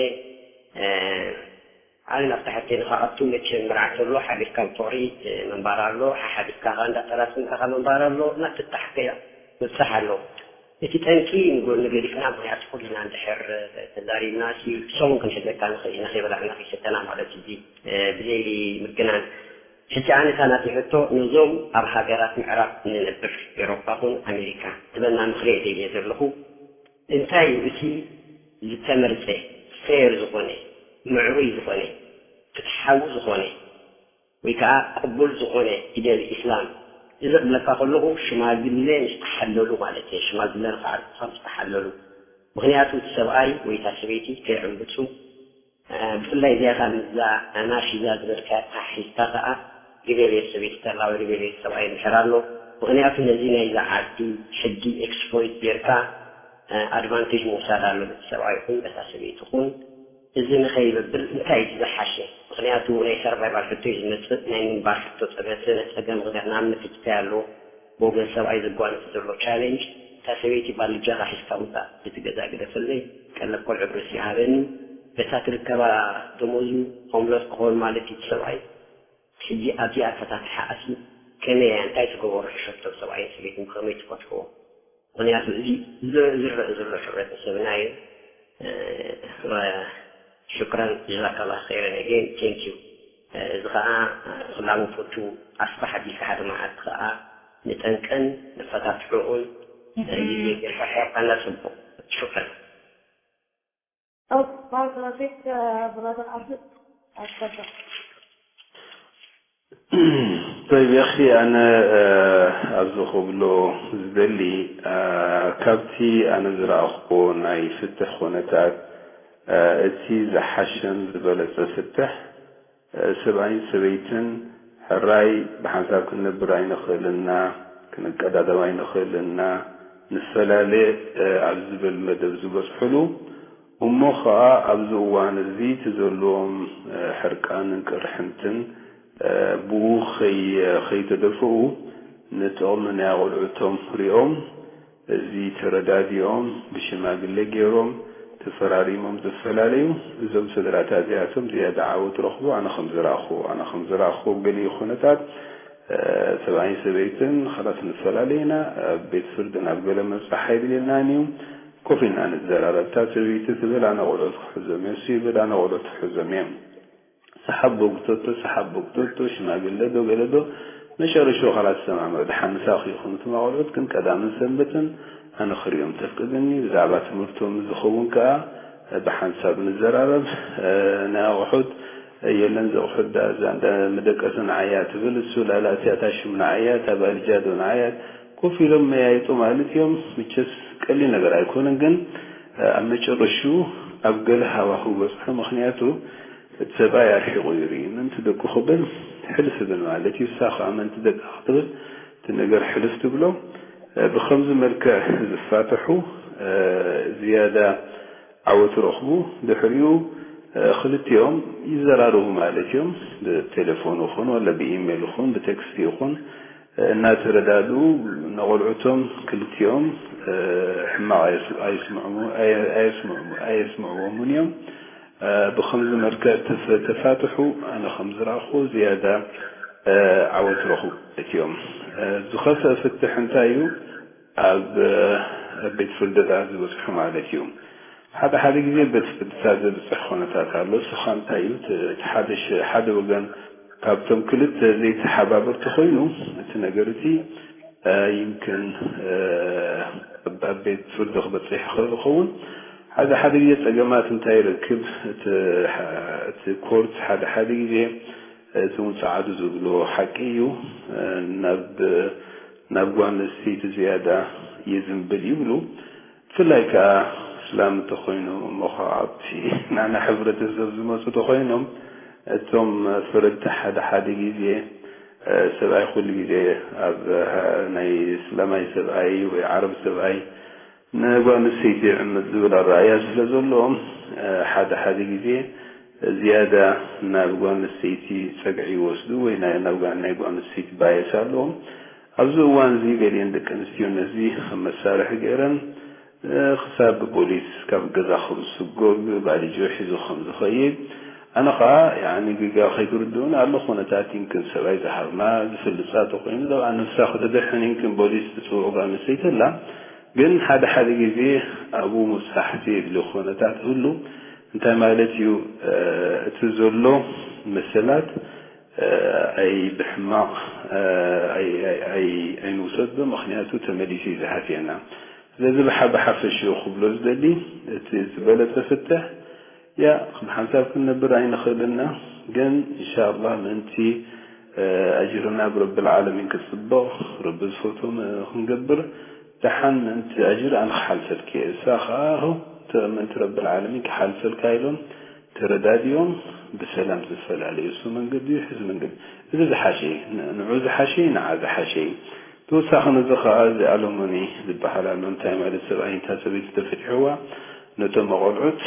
ኣነ ናብታ ሕቶይ ንኽኣቱ መቸም ምርዓይ ተሎ ሓቢርካ ብፍቕሪ ምንባር ኣሎ፣ ሓሓቢርካ ኸኣ እንዳጠራጸምካ ኸኣ ምንባር ኣሎ፣ ናብቲ እተሓሕከዮ ምብጻሕ ኣሎ። እቲ ጠንቂ ንጎኒ ገዲፍና፣ ምኽንያቱ ኩልና እንድሕር ተዛሪብናሲ ሰሙን ክንሕዘካ ንኽእል ኢና፣ ከይበላዕና ከይሰተና ማለት እዩ፣ ብዘይ ምግናን። ሕጂ ኣነ እታ ናተይ ሕቶ ነዞም ኣብ ሃገራት ምዕራብ እንነብር፣ ኤውሮጳ ኹን ኣሜሪካ፣ ትበና ምኽሪ እየ ደልየ ዘለኹ። እንታይ እዩ እቲ ዝተመርጸ፣ ፌር ዝኾነ፣ ምዕሩይ ዝኾነ፣ ፍትሓዊ ዝኾነ ወይ ከዓ ቅቡል ዝኾነ ፊደል ኢስላም? እዚ ክብለካ ከለኹ ሽማግለ ምስ ተሓለሉ ማለት እየ። ሽማግለ ንኽዓርቁኻ ምስ ተሓለሉ። ምኽንያቱ እቲ ሰብኣይ ወይ እታ ሰበይቲ ከይዕምብጹ ብፍላይ እዚኣ ኸኣ ምስዛ ናሺዛ ዝበልካያ ተሓሒዝካ ኸኣ ሪቤልየስ ሰበይቲ ተላ ወይ ሪቤልየስ ሰብኣይ እንድሕር ኣሎ፣ ምኽንያቱ ነዚ ናይዛ ዓዲ ሕጊ ኤክስፕሎይት ጌርካ ኣድቫንቴጅ ምውሳድ ኣሎ በቲ ሰብኣይ ይኹን በታ ሰበይቲ ይኹን። እዚ ንኸይብብል እንታይ እዩ ዝሓሸ? ምኽንያቱ ናይ ሰርቫይቫል ሕቶ እዩ ዝመጽእ፣ ናይ ምንባር ሕቶ ጸገም፣ ስነ ጸገም ምኽንያት ንኣብነት ሕጂ እንታይ ኣሎ ብወገን ሰብኣይ ዘጓንፍ ዘሎ ቻሌንጅ እታ ሰበይቲ ባልጃኻ ሒዝካ ውጻእ፣ እቲ ገዛ ግደፈለይ፣ ቀለብ ቆልዑ ብርሲ ሃበኒ፣ በታ ትርከባ ደሞዙ ሆምለስ ክኾን ማለት እዩ እቲ ሰብኣይ። ሕጂ ኣብዚኣ ተታትሓ ኣሲ ከመይ እያ እንታይ ትገበሩ ሕሸቶም ሰብኣይን ሰበይትን ብኸመይ ትፈትሕዎ? ምኽንያቱ እዚ ዝረእ ዝረእ ዘሎ ሕብረተሰብና እዩ። ሽክራን ጀዛካላ ኸይረን ኣገይን ቴንክ ዩ። እዚ ኸዓ ክላቡ ፈቱ ኣስፋሕ ኣቢልካ ሓደ መዓልቲ ኸዓ ንጠንቀን ንፈታትሕኡን ግዜ ጌርካ ሕያብካና ጽቡቕ። ሽክራን። أو بارك الله فيك برادر عبد القدر. طيب يا أخي، أنا ኣብዚ ክብሎ ዝደሊ ካብቲ ኣነ ዝረኣኽዎ ናይ ፍትሕ ኩነታት እቲ ዝሓሸን ዝበለጸ ፍትሕ ሰብኣይን ሰበይትን ሕራይ ብሓንሳብ ክንነብር ኣይንኽእልና፣ ክንቀዳደም ኣይንኽእልና፣ ንፈላለ ኣብ ዝብል መደብ ዝበጽሑሉ እሞ ኸኣ ኣብዚ እዋን እዚ እቲ ዘለዎም ሕርቃንን ቅርሕንትን ብኡ ኸይተደፍኡ ንጥቕሚ ናይ ኣቖልዑቶም ሪኦም እዚ ተረዳዲኦም ብሽማግለ ገይሮም ተፈራሪሞም ዝፈላለዩ እዞም ስድራታት እዚኣቶም ዝያዳ ዓወት ረኽቡ ኣነ ከም ዝረኣኽዎ ኣነ ከም ዝረኣኽዎ ገሊኡ ኩነታት ሰብኣይን ሰበይትን ኻላስ ንፈላለ ኢና ኣብ ቤት ፍርዲ ናብ ገለ ምብጻሕ ኣይድልየናን እዩ ኮፍ ኢልና ንዘራረብ እታ ሰበይቲ ትብል ኣነ ቆልዑት ክሕዞም እየ እሱ ይብል ኣነ ቆልዑት ክሕዞም እየ ሰሓቦ ግቶቶ ሰሓቦ ግቶቶ ሽማግለ ዶ ገለ ዶ መጨረሽኡ ኻላስ ሰማምዑ ደሓን ምሳኺ ይኹኑ እቶም ኣቖልዑት ግን ቀዳምን ሰንበትን ኣነ ክርእዮም ተፍቅድኒ ብዛዕባ ትምህርቶም ዝኸውን ከኣ ብሓንሳብ ንዘራረብ ናይ ኣቑሑት የለን ዘቑሑት ደኣ እዛ እንዳ መደቀሲ ንዓያ ትብል፣ እሱ ላላ እቲኣታ ሽም ንዓያ፣ እታ ባልጃዶ ንዓያ፣ ኮፍ ኢሎም መያይጡ ማለት እዮም። ምቸስ ቀሊል ነገር ኣይኮነን፣ ግን ኣብ መጨረሽኡ ኣብ ገለ ሃዋህው በጽሑ። ምኽንያቱ እቲ ሰብኣይ ኣርሒቑ እዩ ርኢ። ምእንቲ ደቁ ክብል ሕልፍ ብል ማለት እዩ። እሳ ኸኣ ምእንቲ ደቃ ክትብል እቲ ነገር ሕልፍ ትብሎ። ብኸምዚ መልክዕ ዝፋተሑ ዝያዳ ዓወት ረኽቡ። ድሕሪኡ ክልቲኦም ይዘራረቡ ማለት እዮም። ብቴሌፎን ይኹን ወላ ብኢሜል ይኹን ብቴክስት ይኹን እናተረዳድኡ ንቖልዑቶም ክልቲኦም ሕማቕ ኣየስምዕዎምን እዮም። ብኸምዚ መልክዕ ተፋትሑ ኣነ ከም ዝረኣኹ ዝያዳ ዓወት ረኽቡ ማለት እዮም። ዝኸፍአ ፍትሕ እንታይ እዩ? ኣብ ቤት ፍርድታት ዝበፅሑ ማለት እዩ። ሓደ ሓደ ግዜ ቤት ፍርድታት ዘብፅሕ ኩነታት ኣሎ። እሱ ከዓ እንታይ እዩ? እቲ ሓደ ወገን ካብቶም ክልተ ዘይተሓባበር ተኾይኑ እቲ ነገር እቲ ይምክን ኣብ ቤት ፍርዲ ክበፅሕ ይኽእል ይኸውን። ሓደ ሓደ ግዜ ፀገማት እንታይ ይረክብ? እቲ ኮርት ሓደ ሓደ ግዜ እቲ እውን ፃዓዱ ዝብሎ ሓቂ እዩ። ናብ ናብ ጓል ኣንስተይቲ ዝያዳ ይዝንብል ይብሉ። ብፍላይ ከዓ እስላም እንተኾይኑ እሞ ከዓ ኣብቲ ናና ሕብረተሰብ ዝመፁ ተኾይኖም እቶም ፈረድቲ ሓደ ሓደ ግዜ ሰብኣይ ኩሉ ግዜ ኣብ ናይ እስላማይ ሰብኣይ ወይ ዓረብ ሰብኣይ ንጓል ኣንስተይቲ ይዕምፅ ዝብል ኣረኣእያ ስለ ዘለዎም ሓደ ሓደ ግዜ ዝያዳ ናብ ጓል ኣንስተይቲ ፀግዒ ይወስዱ ወይ ናብ ናይ ጓል ኣንስተይቲ ባየስ ኣለዎም። ኣብዚ እዋን እዚ ገሊአን ደቂ ኣንስትዮ ነዚ ከም መሳርሒ ገይረን ክሳብ ብፖሊስ ካብ ገዛ ከም ዝስጎግ ባልጆ ሒዙ ከም ዝኸይድ ኣነ ከዓ ያኒ ግጋ ከይትርድኡኒ ኣሎ ኩነታት ይንክን ሰብኣይ ዝሃብና ዝፍልፃ ተኮይኑ ደብኣ ነፍሳ ክትድሕን ይንክን ፖሊስ ትፅውዕ ጓል ኣንስተይቲ ኣላ። ግን ሓደ ሓደ ግዜ ኣብኡ ምብፃሕ ዘየድልዮ ኩነታት ይህሉ። እንታይ ማለት እዩ? እቲ ዘሎ መሰላት ኣይ ብሕማቕ ኣይንውሰዶ፣ ምኽንያቱ ተመሊሱ እዩ ዝሃስየና። ስለዚ ብሓ ብሓፈሽኡ ክብሎ ዝደሊ እቲ ዝበለፀ ፍትሕ ያ ብሓንሳብ ክንነብር ኣይንኽእልና፣ ግን እንሻላህ ምእንቲ ኣጅርና ብረብል ዓለሚን ክፅበቕ ረቢ ዝፈትዎ ክንገብር ደሓን ምእንቲ ኣጅር ኣነ ክሓልፈልኪ እየ። እሳ ኸዓ ምእንቲ ረብል ዓለሚን ክሓልፈልካ ኢሎም ተረዳዲኦም ብሰላም ዝፈላለዩሱ መንገዲ እዩ። ሕዚ መንገዲ እዚ ዝሓሸ እዩ። ንዑ ዝሓሸ እዩ፣ ንዓ ዝሓሸ እዩ። ተወሳኺ ነዚ ኸዓ እዚ ኣሎሞኒ ዝበሃል ኣሎ። እንታይ ማለት ሰብኣይ እንታ ሰበይቲ ተፈቲሕዋ ነቶም ኣቖልዑት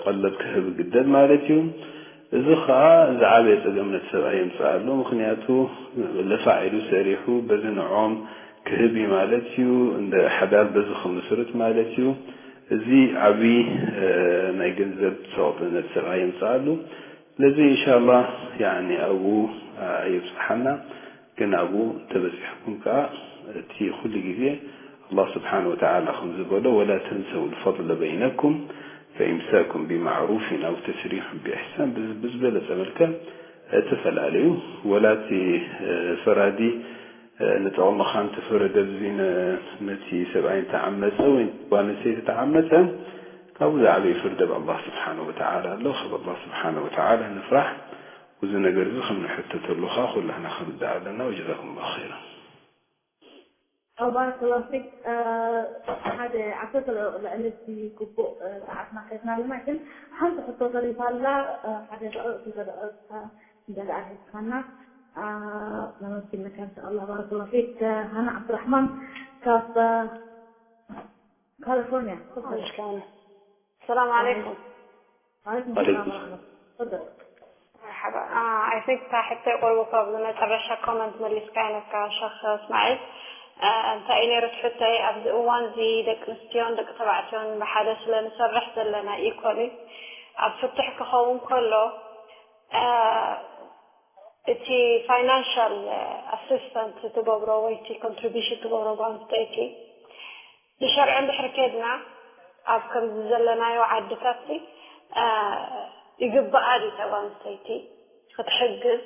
ቀለብ ክህብ ግደድ ማለት እዩ። እዚ ኸዓ ዝዓበየ ጸገም ነቲ ሰብኣይ የምጽኣሉ። ምኽንያቱ ለፋዕ ኢሉ ሰሪሑ በዚ ንዖም ክህብ እዩ ማለት እዩ። እንደ ሓዳር በዚ ክምስርት ማለት እዩ። እዚ ዓብዪ ናይ ገንዘብ ጸቕጢ ነቲ ሰብኣይ የምጽኣሉ። ስለዚ ኢንሻላህ ያኒ ኣብኡ ኣየብጽሓና። ግን ኣብኡ እንተበጺሕኩም ከኣ እቲ ኩሉ ግዜ ኣላህ ስብሓን ወተዓላ ከም ዝበሎ ወላ ተንሰው ልፈضለ በይነኩም ፈኢምሳኩም ቢማዕሩፊን ኣው ተስሪሑን ብኢሕሳን ብዝበለጸ መልክዕ ተፈላለዩ። ወላ እቲ ፈራዲ ንጥቕምኻ እንተፈረደ ኣብዚ ነቲ ሰብኣይ እንተዓመፀ ወይ ጓል ኣንስተይቲ ተዓመፀ ካብኡ ዝዓበየ ፍርዲ ኣብ ኣላህ ስብሓን ወተዓላ ኣሎ። ካብ ኣላህ ስብሓን ወተዓላ ንፍራሕ። እዚ ነገር እዚ ከም ንሕተተሉ ከዓ ኩላህና ክንርዳእ ኣለና። ወጀዛኩም ላሁ ኸይራ። ባረከላሁ ፊክ። ሓደ ዓሰርተ ደቂቕ ልዕሊ እቲ ግቡእ ሰዓትና ከድና ኣለና፣ ግን ሓንቲ ሕቶ ተሪፋ ኣላ። ሓደ ደቂቕ ክልተ ደቂቕ እንተ ደኣ ሒዝካና ነመስግነካ እንሻ ኣላህ። ባረከላሁ ፊክ። ሃና ዓብዱራሕማን ካብ ካሊፎርኒያ። ሰላም ዓለይኩም። ዓለይኩም ሰላም ወረሕመቱላህ። ተፈደል። መርሓባ። I think እታ ሕቶይ ቁሩብ ካብ መጨረሻ ኮመንት መሊስካያ ነካ ሸኽ እስማዒል። እንታይ እዩ ነይሩ እቲ ሕቶይ? ኣብዚ እዋን እዚ ደቂ ኣንስትዮን ደቂ ተባዕትዮን ብሓደ ስለ ንሰርሕ ዘለና ኢኮሊ ኣብ ፍትሕ ክኸውን ከሎ እቲ ፋይናንሻል ኣሲስተንት ትገብሮ ወይ እቲ ኮንትሪቢሽን ትገብሮ ጓል ኣንስተይቲ ብሸርዒ እንድሕር ኬድና ኣብ ከምዚ ዘለናዮ ዓድታት ይግባኣ ድዩ እታ ጓል ኣንስተይቲ ክትሕግዝ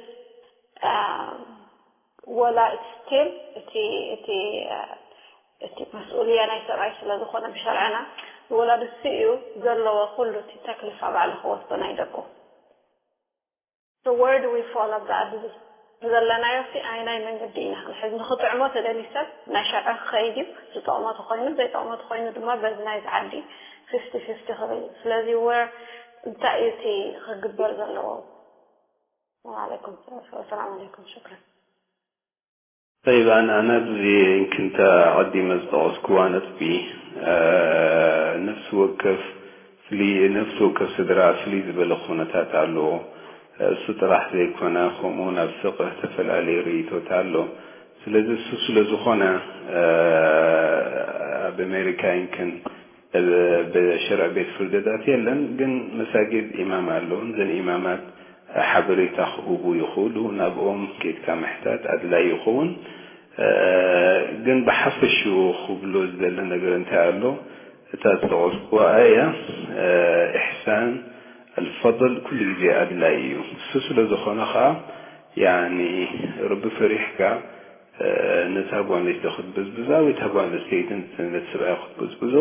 ወላ ስቲል እቲ እቲ እቲ መስኡልያ ናይ ሰብኣይ ስለ ዝኾነ ብሸርዕና ወላ ንሱ እዩ ዘለዎ ኩሉ እቲ ተክሊፋ ባዕሉ ክወስዶ ናይ ደቁ። the word we follow ኣብዚ ዓዲ እዚ ዘለናዮ ሲ ኣይናይ መንገዲ ኢና ክንሕዝ ንኽጥዕሞ ተደልዩ ሰብ ናይ ሸርዒ ክኸይድ እዩ ዝጠቕሞ ተኾይኑ ዘይጠቕሞ ተኾይኑ ድማ በዚ ናይዚ ዓዲ fifty fifty ክብል እዩ ስለዚ where እንታይ እዩ እቲ ክግበር ዘለዎ ሰላም ዓለይኩም ሰላም ዓለይኩም ሽክረን طيب ኣነ ኣብዚ ይንክንታ ኣቐዲመ ዝጠቐስኩዋ ነጥቢ ነፍሲ ወከፍ ፍሊ ነፍሲ ወከፍ ስድራ ፍልይ ዝበለ ኩነታት ኣለዎ። እሱ ጥራሕ ዘይኮነ ከምኡ እውን ኣብ ስቕ ዝተፈላለየ ርእይቶት ኣሎ። ስለዚ እሱ ስለ ዝኾነ ኣብ ኣሜሪካ ይንክን ብሸርዕ ቤት ፍርድታት የለን፣ ግን መሳጊድ ኢማም ኣለውን። ዘን ኢማማት ሓበሬታ ክህቡ ይኽእሉ። ናብኦም ኬድካ ምሕታት ኣድላይ ይኸውን። ግን ብሓፈሽኡ ክብሎ ዝደሊ ነገር እንታይ ኣሎ፣ እታ ዝጠቐስኩዋ ኣያ ኢሕሳን ኣልፈضል ኩሉ ግዜ ኣድላይ እዩ። እሱ ስለ ዝኾነ ኸዓ ያኒ ረቢ ፈሪሕካ ነታ ጓል ኣንስተይቲ ክትብዝብዛ ወይ እታ ጓል ኣንስተይቲ ነቲ ሰብኣይ ክትብዝብዞ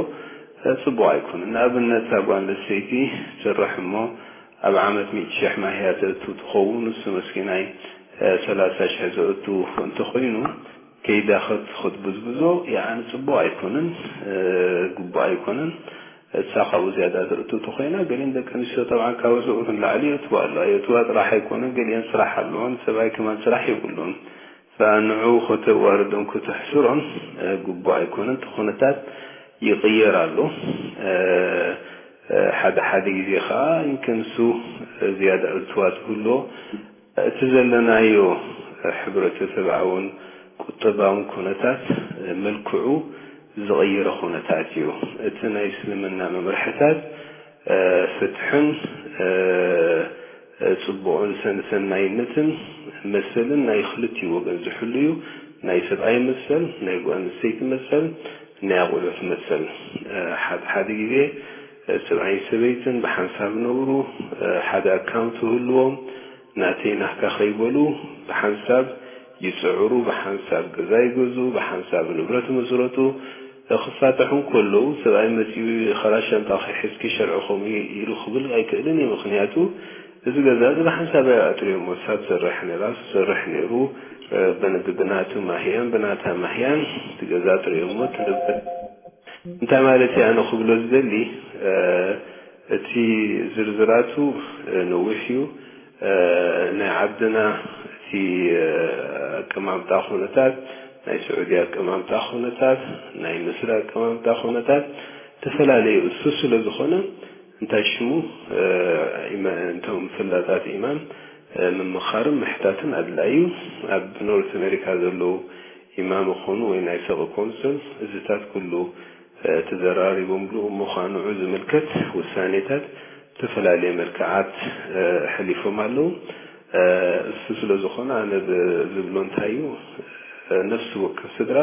ፅቡቕ ኣይኮነን። ንኣብነት እታ ጓል ኣንስተይቲ ትሰርሕ እሞ ኣብ ዓመት ሚእቲ ሽሕ ማህያ ተእቱ ትኸውን፣ ንሱ መስኪናይ ሰላሳ ሽሕ ዘእቱ እንተኾይኑ ከይዳ ክትብዝብዞ ያኒ ፅቡቕ ኣይኮነን፣ ግቡእ ኣይኮነን። እሳ ካብኡ ዝያዳ ተእቱ ተኾይና ገሊን ደቂ ኣንስትዮ ጠብዓ ካብ ኣርባዕተ ንላዕሊ የእትዋ ኣሎ። ኣየእትዋ ጥራሕ ኣይኮነን፣ ገሊአን ስራሕ ኣለወን፣ ሰብኣይ ከማን ስራሕ የብሉን። ንዑ ከተዋርዶን ከተሕስሮን ግቡእ ኣይኮነን። እቲ ኩነታት ይቕየር ኣሎ። ሓደ ሓደ ግዜ ከዓ ይምክን እሱ ዝያዳ እትዋ ትህልዎ እቲ ዘለናዮ ሕብረተሰብኣውን ቁጠባውን ኩነታት መልክዑ ዝቐየረ ኩነታት እዩ። እቲ ናይ እስልምና መምርሕታት ፍትሕን ፅቡቕን ሰንሰናይነትን መሰልን ናይ ክልቲኡ ወገን ዝሕሉ እዩ። ናይ ሰብኣይ መሰል፣ ናይ ጓል ኣንስተይቲ መሰል፣ ናይ ኣቑሑት መሰል። ሓደ ሓደ ግዜ ሰብኣይን ሰበይትን ብሓንሳብ ነብሩ፣ ሓደ ኣካውንት ይህልዎም፣ ናተይ ናትካ ከይበሉ ብሓንሳብ ይፅዕሩ፣ ብሓንሳብ ገዛ ይገዝኡ፣ ብሓንሳብ ንብረት ይምስረቱ። ክፋተሑ እንከለዉ ሰብኣይ መፂኡ ኸላ ሻንጣኺ ሒዝኪ ሸርዒ ከምኡ ኢሉ ክብል ኣይክእልን እዩ። ምኽንያቱ እዚ ገዛ እዚ ብሓንሳብ ኣጥርዮሞ፣ እሳ ትሰርሕ ነይራ፣ እሱ ይሰርሕ ነይሩ፣ ብናቱ ማህያን ብናታ ማህያን እቲ ገዛ ኣጥርዮሞ፣ እቲ ንብረት እንታይ ማለት እየ ኣነ ክብሎ ዝደሊ፣ እቲ ዝርዝራቱ ነዊሕ እዩ። ናይ ዓድና እቲ ኣቀማምጣ ኩነታት፣ ናይ ስዑዲ ኣቀማምጣ ኩነታት፣ ናይ ምስሪ ኣቀማምጣ ኩነታት ተፈላለየ እሱ ስለ ዝኾነ እንታይ ሽሙ እቶም ፈላጣት ኢማም ምምኻርን ምሕታትን ኣድላይ እዩ። ኣብ ኖርት ኣሜሪካ ዘለዉ ኢማም ይኾኑ ወይ ናይ ሰቕ ኮንስል እዚታት ኩሉ ተዘራሪቦምሉ እሞ ኸዓ ንዑ ዝምልከት ውሳኔታት ብተፈላለየ መልክዓት ኣሕሊፎም ኣለዉ። እሱ ስለ ዝኾነ ኣነ ዝብሎ እንታይ እዩ፣ ነፍሲ ወከፍ ስድራ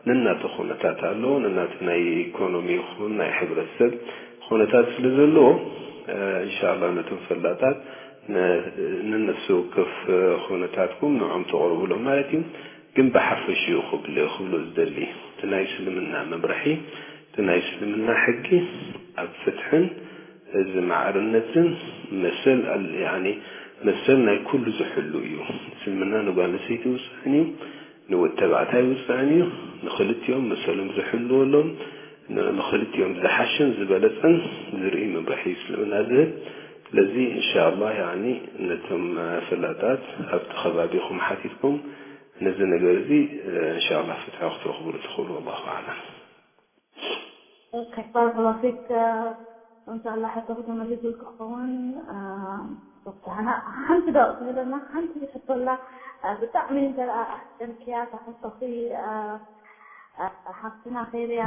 ነናቱ ኩነታት ኣለዎ፣ ነናቱ ናይ ኢኮኖሚ ይኹን ናይ ሕብረተሰብ ኩነታት ስለ ዘለዎ እንሻላ ነቶም ፈላጣት ነነፍሲ ወከፍ ኩነታትኩም ንዖም ተቕርብሎም ማለት እዩ። ግን ብሓፈሽኡ ክብል ክብሎ ዝደሊ እቲ ናይ እስልምና መምርሒ እቲ ናይ እስልምና ሕጊ ኣብ ፍትሕን እዚ ማዕርነትን መሰል መሰል ናይ ኩሉ ዝሕሉ እዩ። እስልምና ንጓል ኣንስተይቲ ውፅዕን እዩ፣ ንወዲ ተባዕታይ ውፅዕን እዩ። ንክልቲኦም መሰሎም ዝሕልወሎም ንክልቲኦም ዝሓሸን ዝበለፀን ዝርኢ መምርሒ እዩ እስልምና ዝህብ። ስለዚ እንሻላ ያኒ ነቶም ፈላጣት ኣብቲ ከባቢኹም ሓቲትኩም ነዚ ነገር እዚ እንሻላ ፍትሒ ክትረኽብሉ ትኽእሉ። ኣላሁ ኣዕለም። ባረከላሁ ፊክ። እንሻላ ሕቶኺ ተመሊሱልኪ ክኸውን። ዶክተር ሃና ሓንቲ ዶ ትህበና ሓንቲ ሕቶ ኣላ። ብጣዕሚ እንተ ኣሕፀርክያ እታ ሕቶኺ ሓፍትና ኸይርያ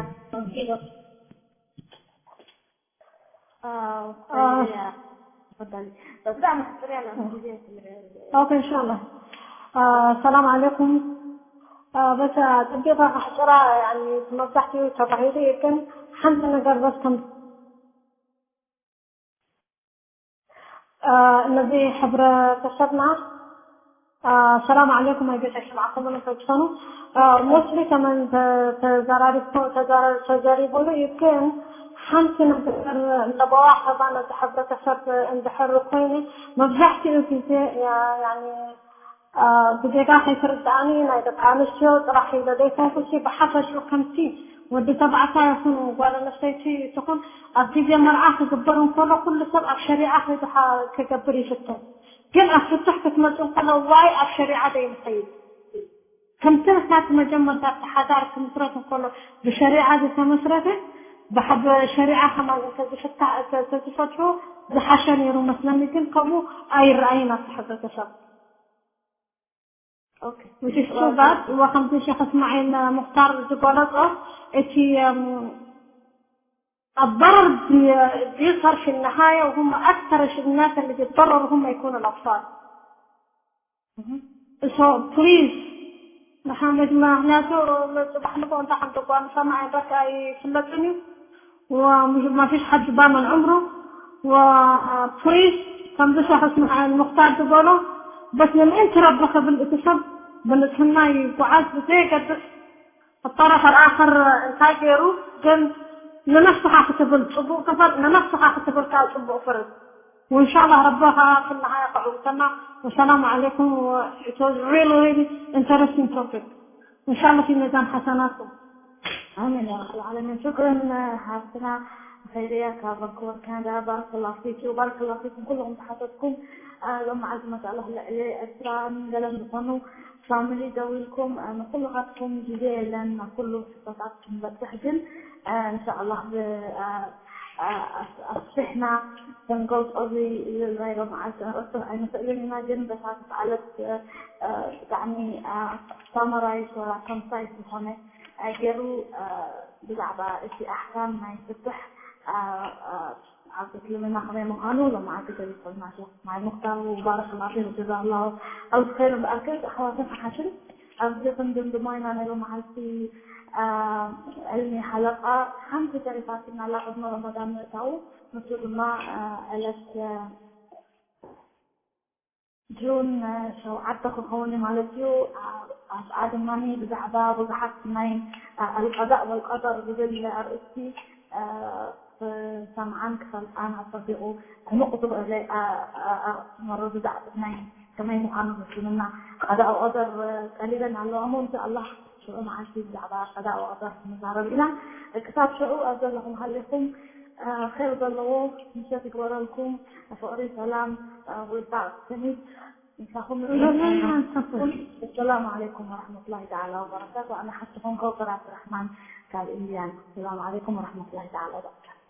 ኦኬ እንሻላ ሰላም ዓለይኩም በስ ፀቢቐ ካሕፅራ መብዛሕትኡ ተባሂሉ እዩ ግን ሓንቲ ነገር በስ ከም ነዚ ሕብረተሰብና ሰላም ዓለይኩም ኣይገዛ ይስማዕኩም ንፈትፈኑ ሞስሊ ከመን ተዘራሪብቶ ተዘሪቡሉ እዩ ግን ሓንቲ ነገር ለበዋ ኸባ ነዚ ሕብረተሰብ እንድሕር ኮይኑ፣ መብዛሕትኡ ግዜ፣ ያ-፣ ያኒ፣ አ፣ ብጌጋ ከይትርድኣኒ፣ ናይ ደቂ ኣንስትዮ ጥራሕ ኢለ ዘይኮንኩሲ፣ ብሓፈሽኡ ከምቲ ወዲ ተባዕታይ ይኹን ጓል ኣንስተይቲ ትኹን፣ ኣብ ግዜ መርዓ ክግበር እንከሎ፣ ኩሉ ሰብ ኣብ ሸሪዓ ከይዱ ሓ-፣ ክገብር ይፍትን። ግን ኣብ ፍትሕ ክትመጽእ እንከሎ፣ ዋይ ኣብ ሸሪዓ ዘይንኸይድ? ከምቲ ናት መጀመርታ እቲ ሓዳር ክምስረት እንከሎ ብሸሪዓ ዝተመስረተ፣ ብሓ-፣ ብሸሪዓ ከማን እንተዝፍታ-፣ እንተ-፣ እንተዝፈትሑ ዝሓሸ ነይሩ መስለኒ። ግን ከምኡ ኣይረኣይን ኣብቲ ሕብረተሰብ። ኦኬ። Which is too bad። ወከምቲ ሸኽ እስማዒል ሙኽታር ዝገለጾ፣ እቲ፣ እም፣ الضرر بي-، بيظهر في النهاية، وهم أكثر الش-، الناس اللي بيتضرروا هم يكونوا الأطفال. So please፣ ንሓመድ ምኽንያቱ ንጽባሕ ንግሆ እንታይ ከም ተጓንፈና ኣይበካ ኣይፍለጥን እዩ። ومش-، ما فيش حد ضامن عمره. وبليز، ከምዚ ሸኽ እስማዒል ሙኽታር ዝበሎ፣ በስ ንምእንቲ ረቢ ክብል እቲ ሰብ ብንጽህና ይጓዓዝ ብዘየገድስ፣ الطرف الآخر እንታይ ገይሩ፣ ግን ንነፍስኻ ክትብል ጽቡቕ ግበር፣ ንነፍስኻ ክትብል ከኣ ጽቡቕ ፍረድ። وإن شاء الله ረቢ ከኣ في النهاية ከዕውተና። والسلام عليكم. و it was really, really interesting topic. إن شاء الله في ميزان حسناتكم. ኣሜን ያ ረብ ዓለሚን። ሽክረን ሓፍትና ኸይርያ ካብ ቫንኩቨር ካናዳ። ባረከላሁ ፊኪ ወባረከላሁ ፊኩም ኩልኹም ዝሓተትኩም። ሎማዓንቲ ማሻኣላህ ልዕሊ ዕስራን ገለን ዝኾኑ ፋሚሊ ደዊልኩም፣ ንኩልኻትኩም ግዜ የለን ናብ ኩሉ ሕቶታት ክንበፅሕ፣ ግን እንሻኣላህ ኣስፊሕና ክንገልፆ እዚ ናይ ሎማዓንቲ ክንርእሶ ኣይንኽእልን ኢና። ግን በታ ተፍዓለት ብጣዕሚ ሳመራይዝ ወላ ኮንሳይዝ ዝኾነ ገይሩ ብዛዕባ እቲ ኣሕካም ናይ ፍትሕ ኣብ እስልምና ከመይ ምዃኑ ሎማዓንቲ ገሊጹልና ሸኽ እስማዒል ሙኽታር። ባረከላሁ ፊክ ወጀዛሁላሁ ኣልፍ ኸይር። እምበኣር ከይድ ኣሕዋትን ኣሓትን ኣብዚ ክንድምድሞ ኢና ናይ ሎማዓንቲ ዕልሚ ሓለቓ። ሓንቲ ተሪፋትና ኣላ ቅድሚ ረመዳን ምእታዉ፣ ንሱ ድማ ዕለት ጁን ሸውዓተ ክኸውን እዩ ማለት እዩ። ኣብኣ ድማ ብዛዕባ ብዙሓት ናይ ኣልቀዳእ ወልቀደር ዝብል ኣርእስቲ ክሰምዓን ክፈልጣን ኣጸቢቑ ዕሙቕ ዝበለ ኣርእስቲ መረዳእታ ናይ ከመይ ምዃኑ ብእስልምና ቀዳእ ወቀደር ቀሊለን ኣለዋ እሞ እንሻኣላህ ሽዑ መዓልቲ ብዛዕባ ቀዳእ ወቀደር ክንዛረብ ኢና። ክሳብ ሽዑ ኣብ ዘለኹም ሃሊኹም ኸይር ዘለዎ ምሸት ይግበረልኩም። ፍቕሪ፣ ሰላም፣ ውዳቕ፣ ስኒት ምሳኹም ይኹን። ሰላም ዓለይኩም ወራህመቱላሂ ተዓላ ወበረካቱ። ኣነ ሓፍትኹም ከውሰር ዓብድራሕማን ካብ ኢንድያና። ሰላም ዓለይኩም ወራህመቱላሂ ተዓላ ወበረካቱ።